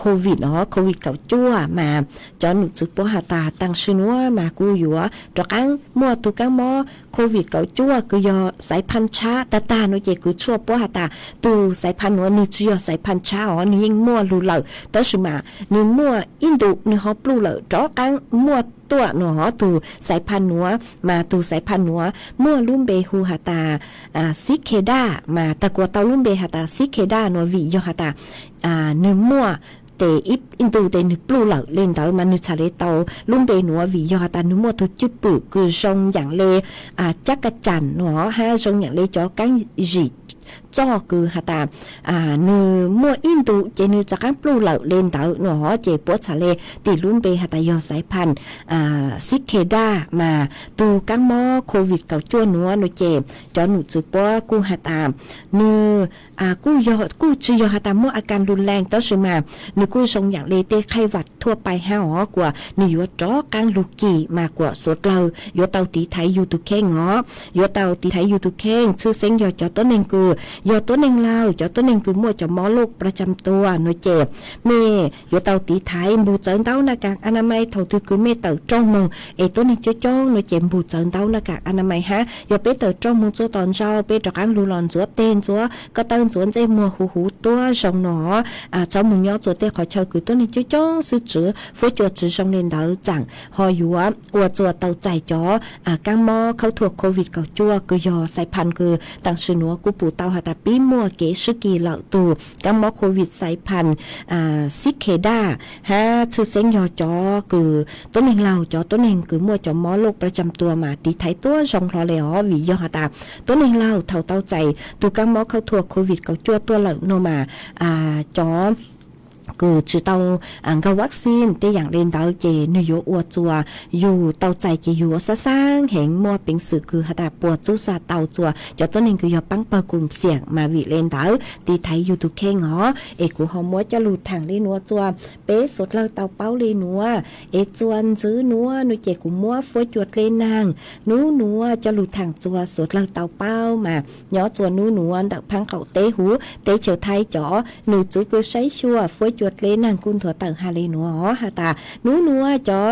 COVID no, COVID kaum cuaj mas cov num txwv puab has tas taam sim nuav mas kuj yuav rov qaab muaj tug kaab mob COVID kaum cuaj kws yog xaiv phaj tshab tag tag no ces kws tshuaj puab has tas tug xaiv phaj nuav nwg tsi yog xaiv phaj tshab os, nwg yeej muaj lug lawm tab sis mas nwg muaj ib ntu nwg ho pluj lawm rov qaab muaj tuaj no tug xaiv phaj nuav mas tug xaiv phaj nuav muaj lub npe hu has tas Cicada mas tag kuas tau lub npe has tas Cicada no vim yog has tas nwg muaj tes ib ntu tes nwg pluj lawm le ntawd mas nwg txhad le tau lub npe nuav vim yog has tas nwg muaj tug cwj pwm kws zoo yaam le cab ka cas no hab zoo yaam le cov kaab zim txoj kws has tas nwg muaj ib ntu ces nwg rov qaab pluj lawm le ntawd no ces puab txhad le tis lub npe has tas yog xaiv phaj Cicada mas tug kaab mob COVID kaum cuaj nuav no ces cov num txwv puab kuj has tas nwg kuj tsi yog has tas muaj a kas lug leej tab sis mas nwg kuj zoo yaam le tej khaij vam thuaj pais hab os kuas nwg yuav rov qaab lug kis mas kuas suav dlawg yuav tau tiv thaiv yug tug kheej os, yuav tau tiv thaiv yug tug kheej tshwj xeeb yog cov tuab neeg kws yog tuab neeg laug, cov tuab neeg kws muaj cov mob loj paj tsam tua no ces mej yuav tau tiv thaiv npug txawv ntaub na kas a na mais thaum twg kws mej tawm rooj moog es tuab neeg coob coob no ces npug txawv ntaub na kas a na mais hab yog peb tawm rooj moog txuas tom ntsauj peb rov qaab lug los ntxuav teg ntxuav ko taw ntxuav ntsej muag huv huv tuab zoo no txhob moog nyob txuas tej qhov chaw kws tuab neeg coob coob xwb tswv fuab cua tsi zoo le ntawd txaam ho yuav ua txuas tau txais cov kaab mob khaub thuas COVID kaum cuaj kws yog xaiv phaj kws taam sim nuav kuj pum tau has tas pib muaj kev swb kis lawm tug kaab mob COVID xaiv phaj Cicada hab tshwj xeeb yog cov kws tuab neeg laug, cov tuab neeg kws muaj cov mob loj paj tsam tua mas tiv thaiv tuab zoo hlo le os vim yog has tas tuab neeg laug thaum tau txais tug kaab mob khaub thuas COVID kaum cuaj tuaj lawm no mas cov kws tsi tau nkaug vaccine tej yaam le ntawd ces nwg yuav ua txuas yug tau txais ces yug ua xab xaab heev muaj peev xwm kws has tas puas txub xa tau txuas cov tuab neeg kws yog paab pawg kws xiam mas vim le ntawd tiv thaiv yug tug kheej os es kuv ho muab coj lug thaam le nuav txuas peb suav dlawg tau paub le nuav es txuas ntxwv nuav no ces kuv muab fuab cua dleb naag nub nuav coj lug thaam txuas suav dlawg tau paub mas nyob txuas nub nuav ntawm phaab qaum teb huv teb chaws Thaib cov num txwv kws saib xyuas fuab cua dleb naag kuj nthuav tawm has le nuav os has tas nub nuav cov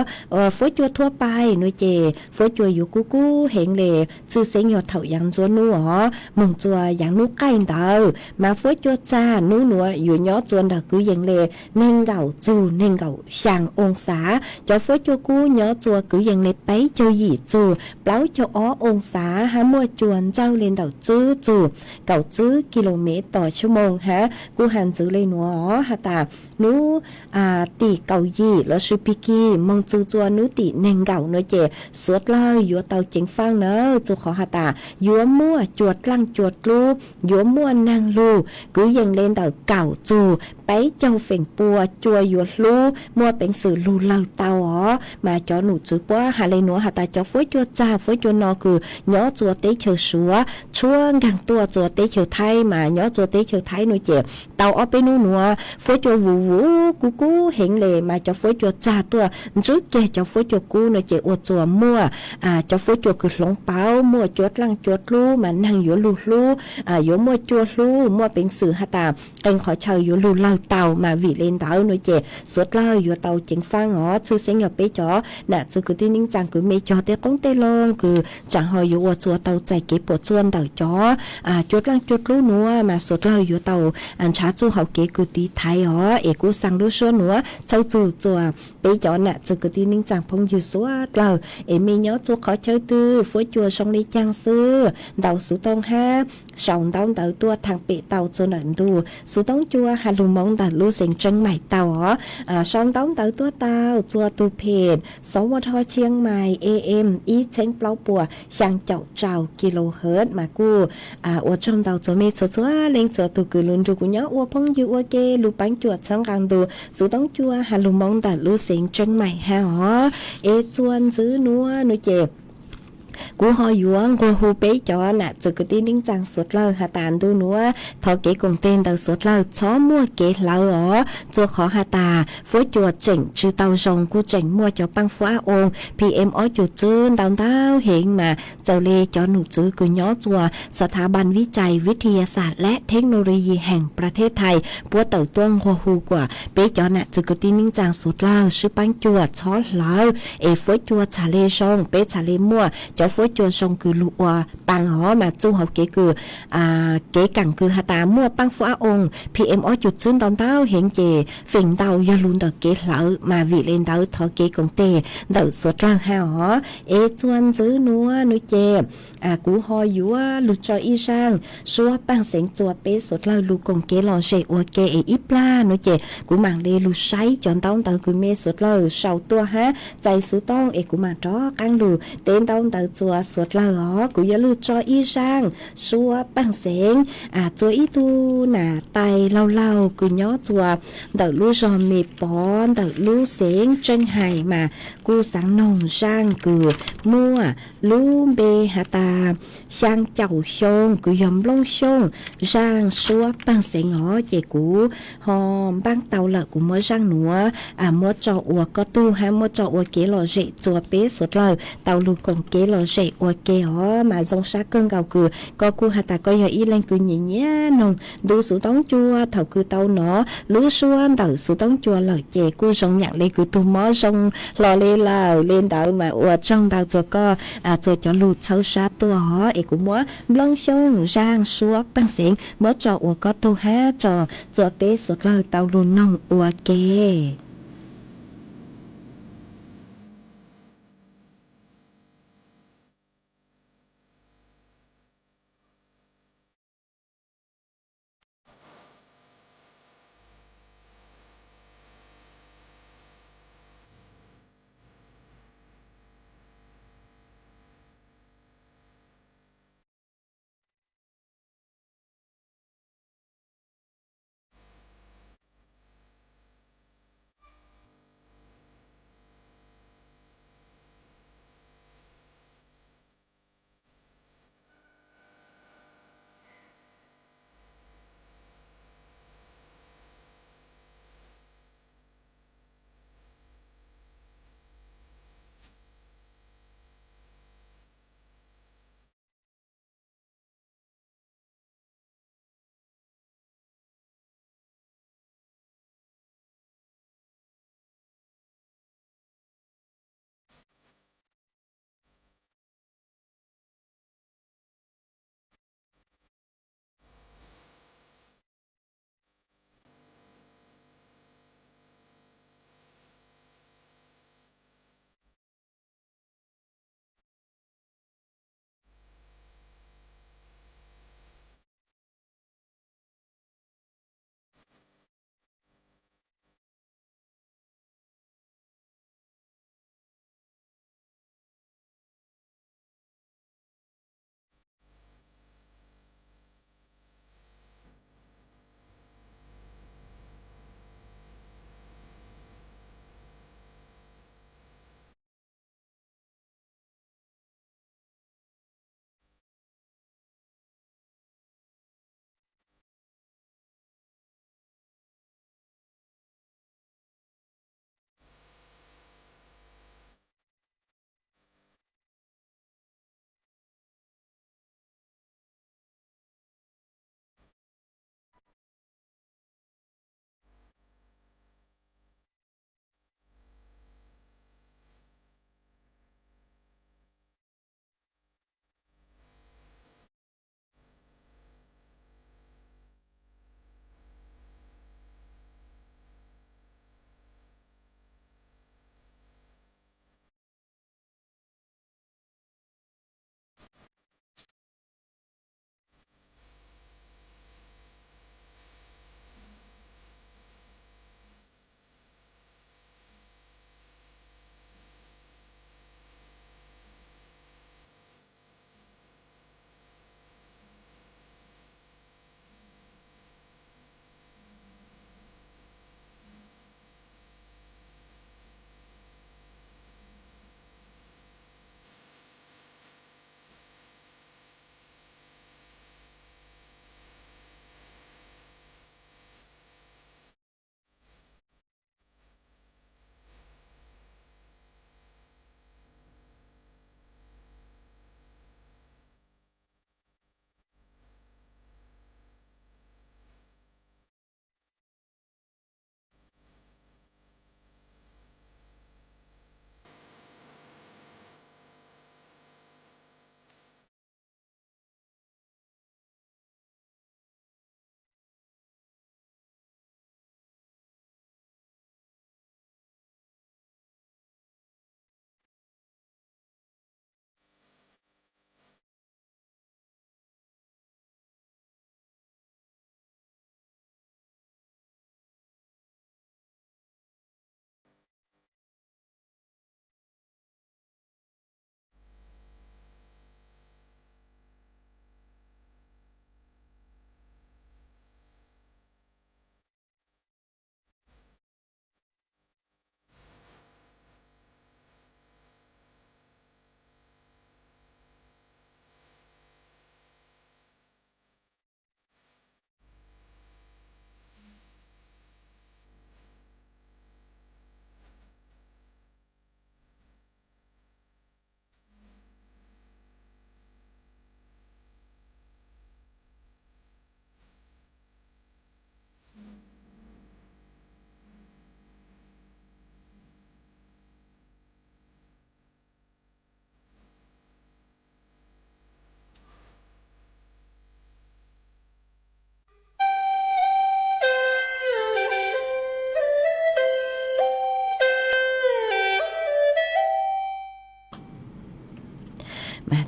fuab cua thuab pais no ces fuab cua yuav kub kub heev le tshwj xeeb yog thaum yaav ntxuav nub os moog txuas yaav nub qaij ntawd mas fuab cua txag nub nuav yuav nyob txuas ntawm kwv yees le neeg nkaum txug neeg nkaum xyaa oo xav, cov fuab cua kub nyob txuas kwv yees le peb caug yim txug plaub caug ob oo xav hab muaj cua ntsawj le ntawm tswb txug kaum tswb kis lus mev tos cub moos hab kuj has ntxwv le nuav os has tas nub tim kaum yim lossis pig kig moog txug txuas nub tim neeg nkaum no ces suav dlawg yuav tau ceev faaj nawb txug qhov has tas yuav muaj cua dlaaj cua dlub yuav muaj naag lug kwv yees le ntawm kaum txug peb caug feem pua cua yuav hlub muaj peev xwm lug lawg tau os mas cov num txwv puab has le nuav has tas cov fuab cua txag fuab cua no kws nyob txuas teb chaws Suav tshuab nkaag tuaj txuas teb chaws Thaib mas nyob txuas teb chaws Thaib no ces tau ob peb nub nuav fuab cua vus vus kub kub heev le mas cov fuab cua txag tuaj ntswb ceg cov fuab cua kub no ces ua txuas muaj cov fuab cua kws hloov pauv muaj cua dlaaj cua dlub mas naag yuav lug hlub yuav muaj cua hlub muaj peev xwm has tas qee qhov chaw yuav lug lawg tau mas vim le ntawd no ces suav dlawg yuav tau ceev faaj os tshwj xeeb yog peb cov nam txwv kwv tij neej tsaa kws mej cog tej qoob tej loo kws tsaam ho yuav ua txuas tau txais kev puam txuaj ntawm cov cua dlaaj cua dlub nuav mas suav dlawg yuav tau ntshav txuj hauv kev kws tiv thaiv os es kuv xaa lub suab nuav txhawb txug txuas peb cov nam txwv kwv tij neej tsaa phooj ywg suav dlawg es mej nyob txug qhov chaw twg fuab cua zoo le caag xwb ntau xuv tooj hab sau ntaub ntawv tuaj thaam pem tau txug ntawm ntu xuv tooj cua has lug moov ntawm lub xeev Tseeb Maim tau os sau ntaub ntawv tuaj tau txuas tug phem xov ua rho Tshiab Mais A M ib txheeb plaub puas xyaa caum rau kis lus hawv mas kuj ua tsaug ntau txug mej txhua txhua leej txhua tug kws lug nrug kuv nyob ua phooj ywg ua ke lug paab cuam txhawb nqaa ntu xuv tooj cua has lug moov ntawm lub xeev Tseeb Mais hab os es txuas ntxwv nuav nuav ces Kuv ho yuav nquag hu peb cov nam txwv kwv tij neej tsaa suav dlawg has tas ntu nuav thov kev koom teg ntawm suav dlawg txhob muaj kev hlawv os, txua qhov has tas fuab cua tseem tsi tau zoo, kuj tseem muaj cov paaj fuab ab oo PM ob cum txwb ntau ntau heev mas txawm le cov num txwv kws nyob txua Sas Thas Npas Vib Cais Vib Thi Ya Xas lab Thej Nau Loo Yis Heem Plas Thej Thais puab tawm tuaj nquag hu kuas peb cov nam txwv kwv tij neej tsaa suav dlawg swb paab cua txhob hlawv es fuab cua txhaj le zoo, peb txhaj le muaj cov fuab cua zoo kws lug ua paa hov mas txuj hauv kev kws kev kaam kws has tas muaj paaj fuab ab oo PM ob cum txwb ntau ntau heev ces feem ntau yog lug ntawm kev hlawv mas vim le ntawd thov kev koom teg ntawm suav dlawg hab os. Es txuas ntxiv nuav nuav ces kuv ho yuav lug tso ib zaaj suab paaj xeev txua peb suav dlawg lug koom kev lom zem ua ke es ib plag nuav ces kuv maam le lug saib cov ntaub ntawv kws mej suav dlawg sau tuaj hab txais xuv tooj es kuv maam rov qaab lug teb ntaub ntawv txua suav dlawg os. Kuv yuav lug tso ib zaaj suab paaj xeev txua ib tug nam tais laug laug kws nyob txua ntawm lub zog Me Pov ntawm lub xeev Tseej Hais mas kuj xaav noog zaaj kws muaj lub npe has tas xyaa caum xyoo kws yog Nplooj Xyooj, zaaj suab paaj xeev os. Ces kuv ho npaaj tau lawm kuv muab zaaj nuav muab tso ua koj tug hab muab tso ua kev lom zem txua peb suav dlawg tau lug koom kev lom zem ua ke os. Mas zoo sab kawg nkaus kws koj kuj has tas koj yog ib leeg kws nyiam nyiam noog ntu xuv toob cua. Thaum kws tau nov lub suab ntawm xuv toob cua lawm ces kuj zoo nyaam le kws tug mob zoo hlo le lawm. Le ntawd mas ua tsaug ntau txua koj txua cov lug txhawb sab tuaj os. Es kuv muab Nplooj Xyooj zaaj suab paaj xeev muab tso ua koj tug hab tso txua peb suav dlawg tau lug noog ua ke.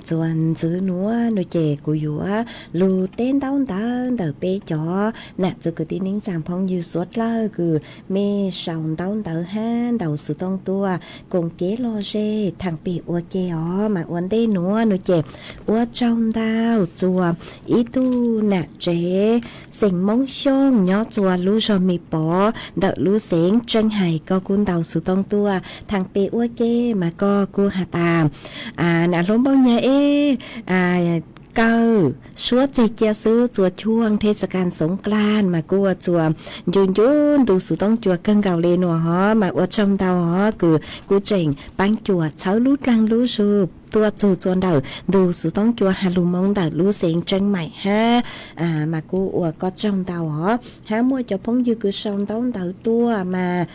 txuas ntxwv nuav no ces kuv yuav lug teb ntaub ntawv ntawm peb cov nam txiv kwv tij neej tsaa phooj ywg suav dlawg kws mej sau ntaub ntawv hab ntaus xuv tooj tuaj koom kev lom zem thaam pem ua ke os. Mas ua ntej nuav no ces ua tsaug ntau txuas ib tug nam tsev xeem Moob Xyooj nyob txuas lub zog Me Pov ntawm lub xeev Tseeb Hais, koj kuj ntaus xuv tooj tuaj thaam pem ua ke mas koj kuj has tas, nam hluas npaum nyag eb, kawg suab txeg cia xwb, txuas chuaj thej xas kas xoov klaj mas kuj ua txuas ncu ncu ntu xuv tooj cua kawg nkaus le nuav hov. Mas ua tsaug ntau hov kws kuj tseem paab cuam txhawb lub dlaag lub zug tuaj txug txuas ntawm ntu xuv tooj cua has lug Moob ntawm lub xeev Tseeb Maim hab, mas kuj ua koj tsaug ntau hov. Hab muaj cov phooj ywg kws sau ntaub ntawv tuaj mas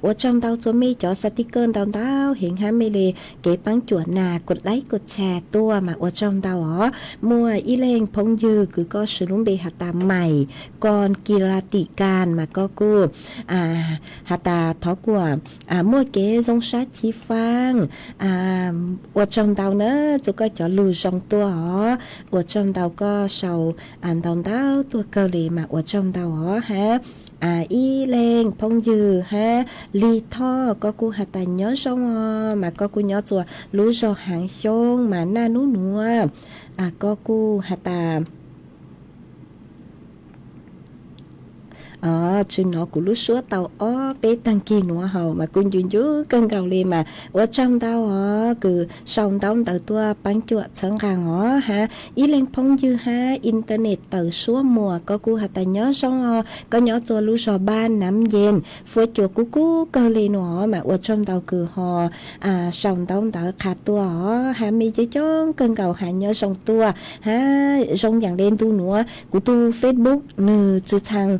ua tsaug ntau txuas mej cov xav tij kawg ntau ntau heev hab mej le kev paab cuam nas kuas laib kuas tshas tuaj mas ua tsaug ntau hov. Muaj ib leeg phooj ywg kws koj swv lub npe has tas Maim Kos Kis Las Tim Kas mas koj kuj has tas thov kuas muaj kev zoo sab chiv faaj. Ua tsaug ntau na txuas koj cov lug zoo tuaj hov. Ua tsaug ntau koj sau ntau ntau tuaj kawg le mas ua tsaug ntau hov hab. Ib leeg phooj ywg hab Lig Thoj koj kuj has tas nyob zoo os mas koj kuj nyob txuas lub zog Haav Xyoob mas naj nub nuav koj kuj has tas tsi nov kuv lub suab tau ob peb taag kig nuav hauv mas kuj ncu ncu kawg nkaus le mas ua tsaug ntau os kws sau ntaub ntawv tuaj paab cuam txhawb nqaa os hab. Ib leeg phooj ywg hab internet tawm suab muas koj kuj has tas nyob zoo os, koj nyob txuas lub zog Npaj Nam Yees, fuab cua kub kub kawg le nuav mas ua tsaug ntau kws ho sau ntaub ntawv qha tuaj os hab. Mej coob coob kawg nkaus has nyob zoo tuaj hab. Zoo yaam le ntu nuav kuv tug Facebook nwg tsi txhaj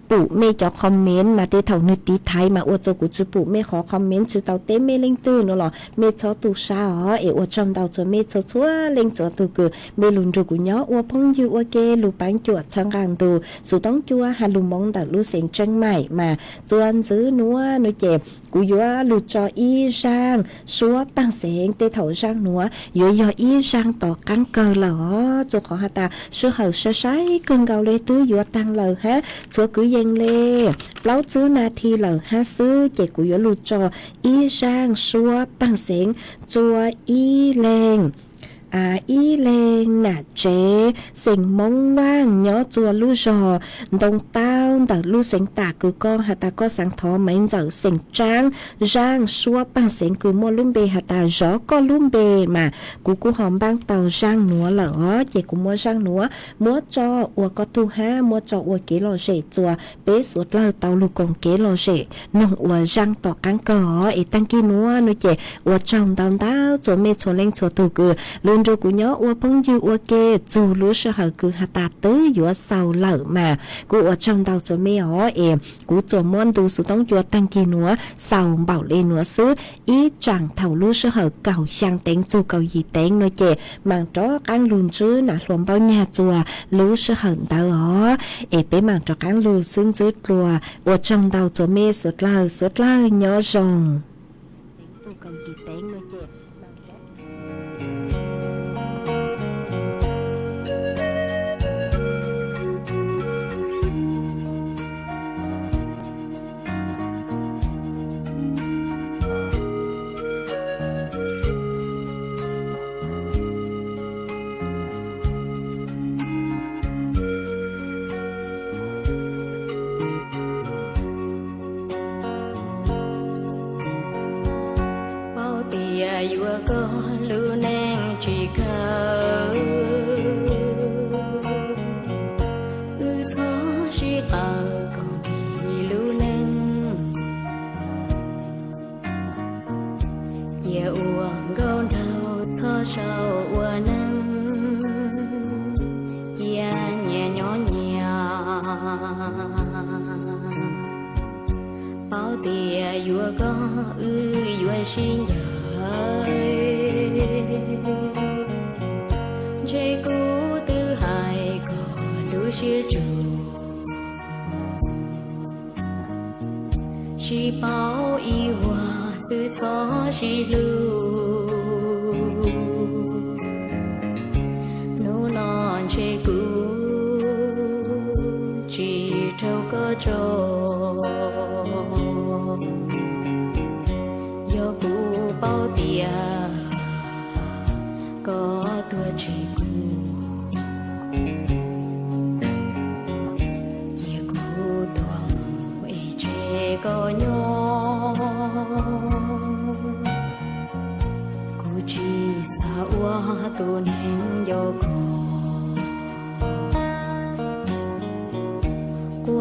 pum mej cov comment mas tej thaum nwg tiv thaiv mas ua txuas kuv tsi pum mej qhov comment, tsi tau teb mej leej twg nuav los mej txhob tu sab os. Es ua tsaug ntau txuas mej txhua txhua leej txhua tug kws mej lug nrug kuv nyob ua phooj ywg ua ke lug paab cuam txhawb nqaa ntu xuv toob cua has lug Moob ntawm lub xeev Tseeb Maim mas txuas ntxwv nuav no ces kuv yuav lug tso ib zaaj suab paag xeev. Tej thaum zaaj nuav yuav yog ib zaaj tom qaab kawg lawm os, txuas qhov has tas sij hawm sai sai kawg nkaus le twb yuav taag lawm hab, txhua kwv yees le plaub tsib nas this lawm hab xwb ces kuv yuav lug tso ib zaaj suab paag xeev txuas ib leeg ib leeg nam tsev xeem Moob Vaaj nyob txuas lub zog Ntoo Taub ntawm lub xeev Tam kws koj has tas koj xaav thov Maiv Ntxawm xeem Tsaab zaaj suab paag xeev kws muaj lub npe has tas Zov Koj Lub Npe mas kuv kuj ho npaab tau zaaj nuav lawm os. Ces kuv muab zaaj nuav muab tso ua koj tug hab muab tso ua kev lom zem txuas peb suav dlawg tau lug koom kev lom zem noog ua zaaj tom qaab kawg os. Es taag kig nuav nuav ces ua tsaug ntau ntau txuas mej txhua leej txhua tug kws lug nrug kuv nyob ua phooj ywg ua ke txug lub sij hawm kws has tas twb yuav xaus lawm mas kuj ua tsaug ntau txuas mej os. Es kuv txuas muab ntu xuv toob cua taag kig nuav xaus npaum le nuav xwb, ib tsaam thaum lub sij hawm kaum xyaa teev txug kaum yim teev nuav ces maam rov qaab lug ntsib nam hluas Npauj Nyag txuas lub sij hawm ntawd os. Es peb maam rov qaab lug xwb ntxwb dlua. Ua tsaug ntau txuas mej suav dlawg, suav dlawg nyob zoo. Paub tias yuav koj lub neej tsis kawg, wb txhob sib qawm koom dim lub neej. Cia ua nkauj nraug txhob sau ua neej, cia nyias nyob nyias. Paub tias yuav koj wb yuav sib ncaim, ntshe kuv twb hais kom lub siab tsuas, sib paub ib vuag xwb txhob sib hlub.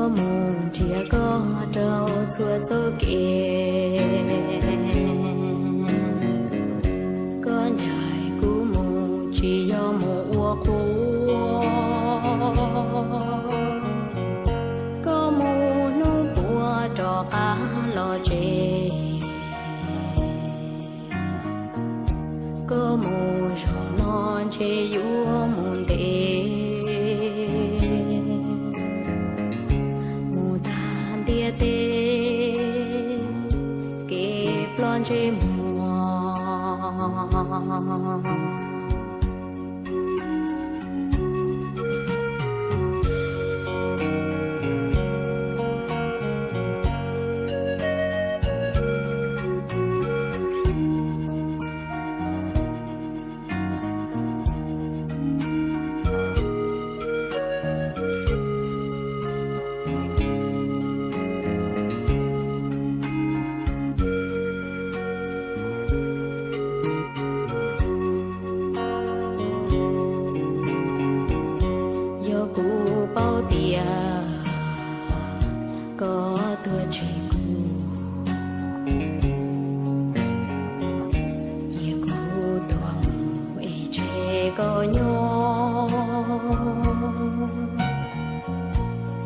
Kuv mus nrhiav koj rau txhua txoj kev, koj ncaim kuv mus tsis yog mus ua qub, koj mus hnub puas rov qab los tsev. Koj mus zaum no ntshe yuav mus ntev, mus tag ntiaj teb kev ploj ntsej muag. Yog kuv paub tias koj tuag tseg kuv, cia kuv tuag mus es tseg koj nyob.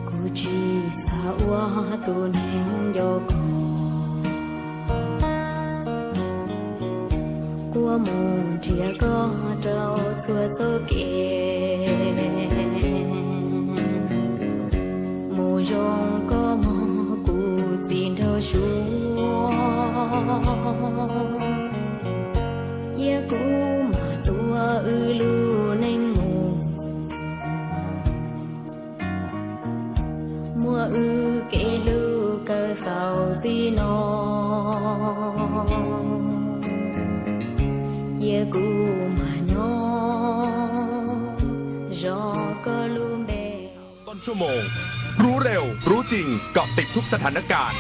Kuv tsis xav ua tus neeg nco koj, kuv mus nrhiav koj rau txhua txoj kev. Mus zoo koj mog kuv txiv nraug suav, cia kuv mam tuav wb lub neej mus. Muaj wb kev hlub kawg xaus txij no, cia kuv mam nyob zov koj lub npe.ต้นชั่วโมง รู้เร็ว รู้จริง เกาะติดทุกสถานการณ์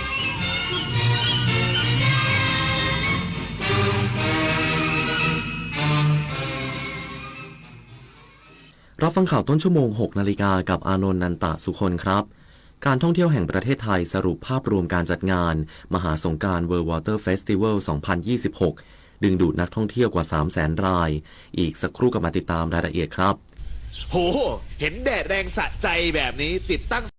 รับฟังข่าวต้นชั่วโมง หกนาฬิกา กับอานนท์ นันตะสุคนครับ การท่องเที่ยวแห่งประเทศไทยสรุปภาพรวมการจัดงานมหาสงกรานต์ World Water Festival สองพันยี่สิบหก ดึงดูดนักท่องเที่ยวกว่า สามแสนราย อีกสักครู่กลับมาติดตามรายละเอียดครับ โห เห็นแดดแรงสะใจแบบนี้ติดตั้ง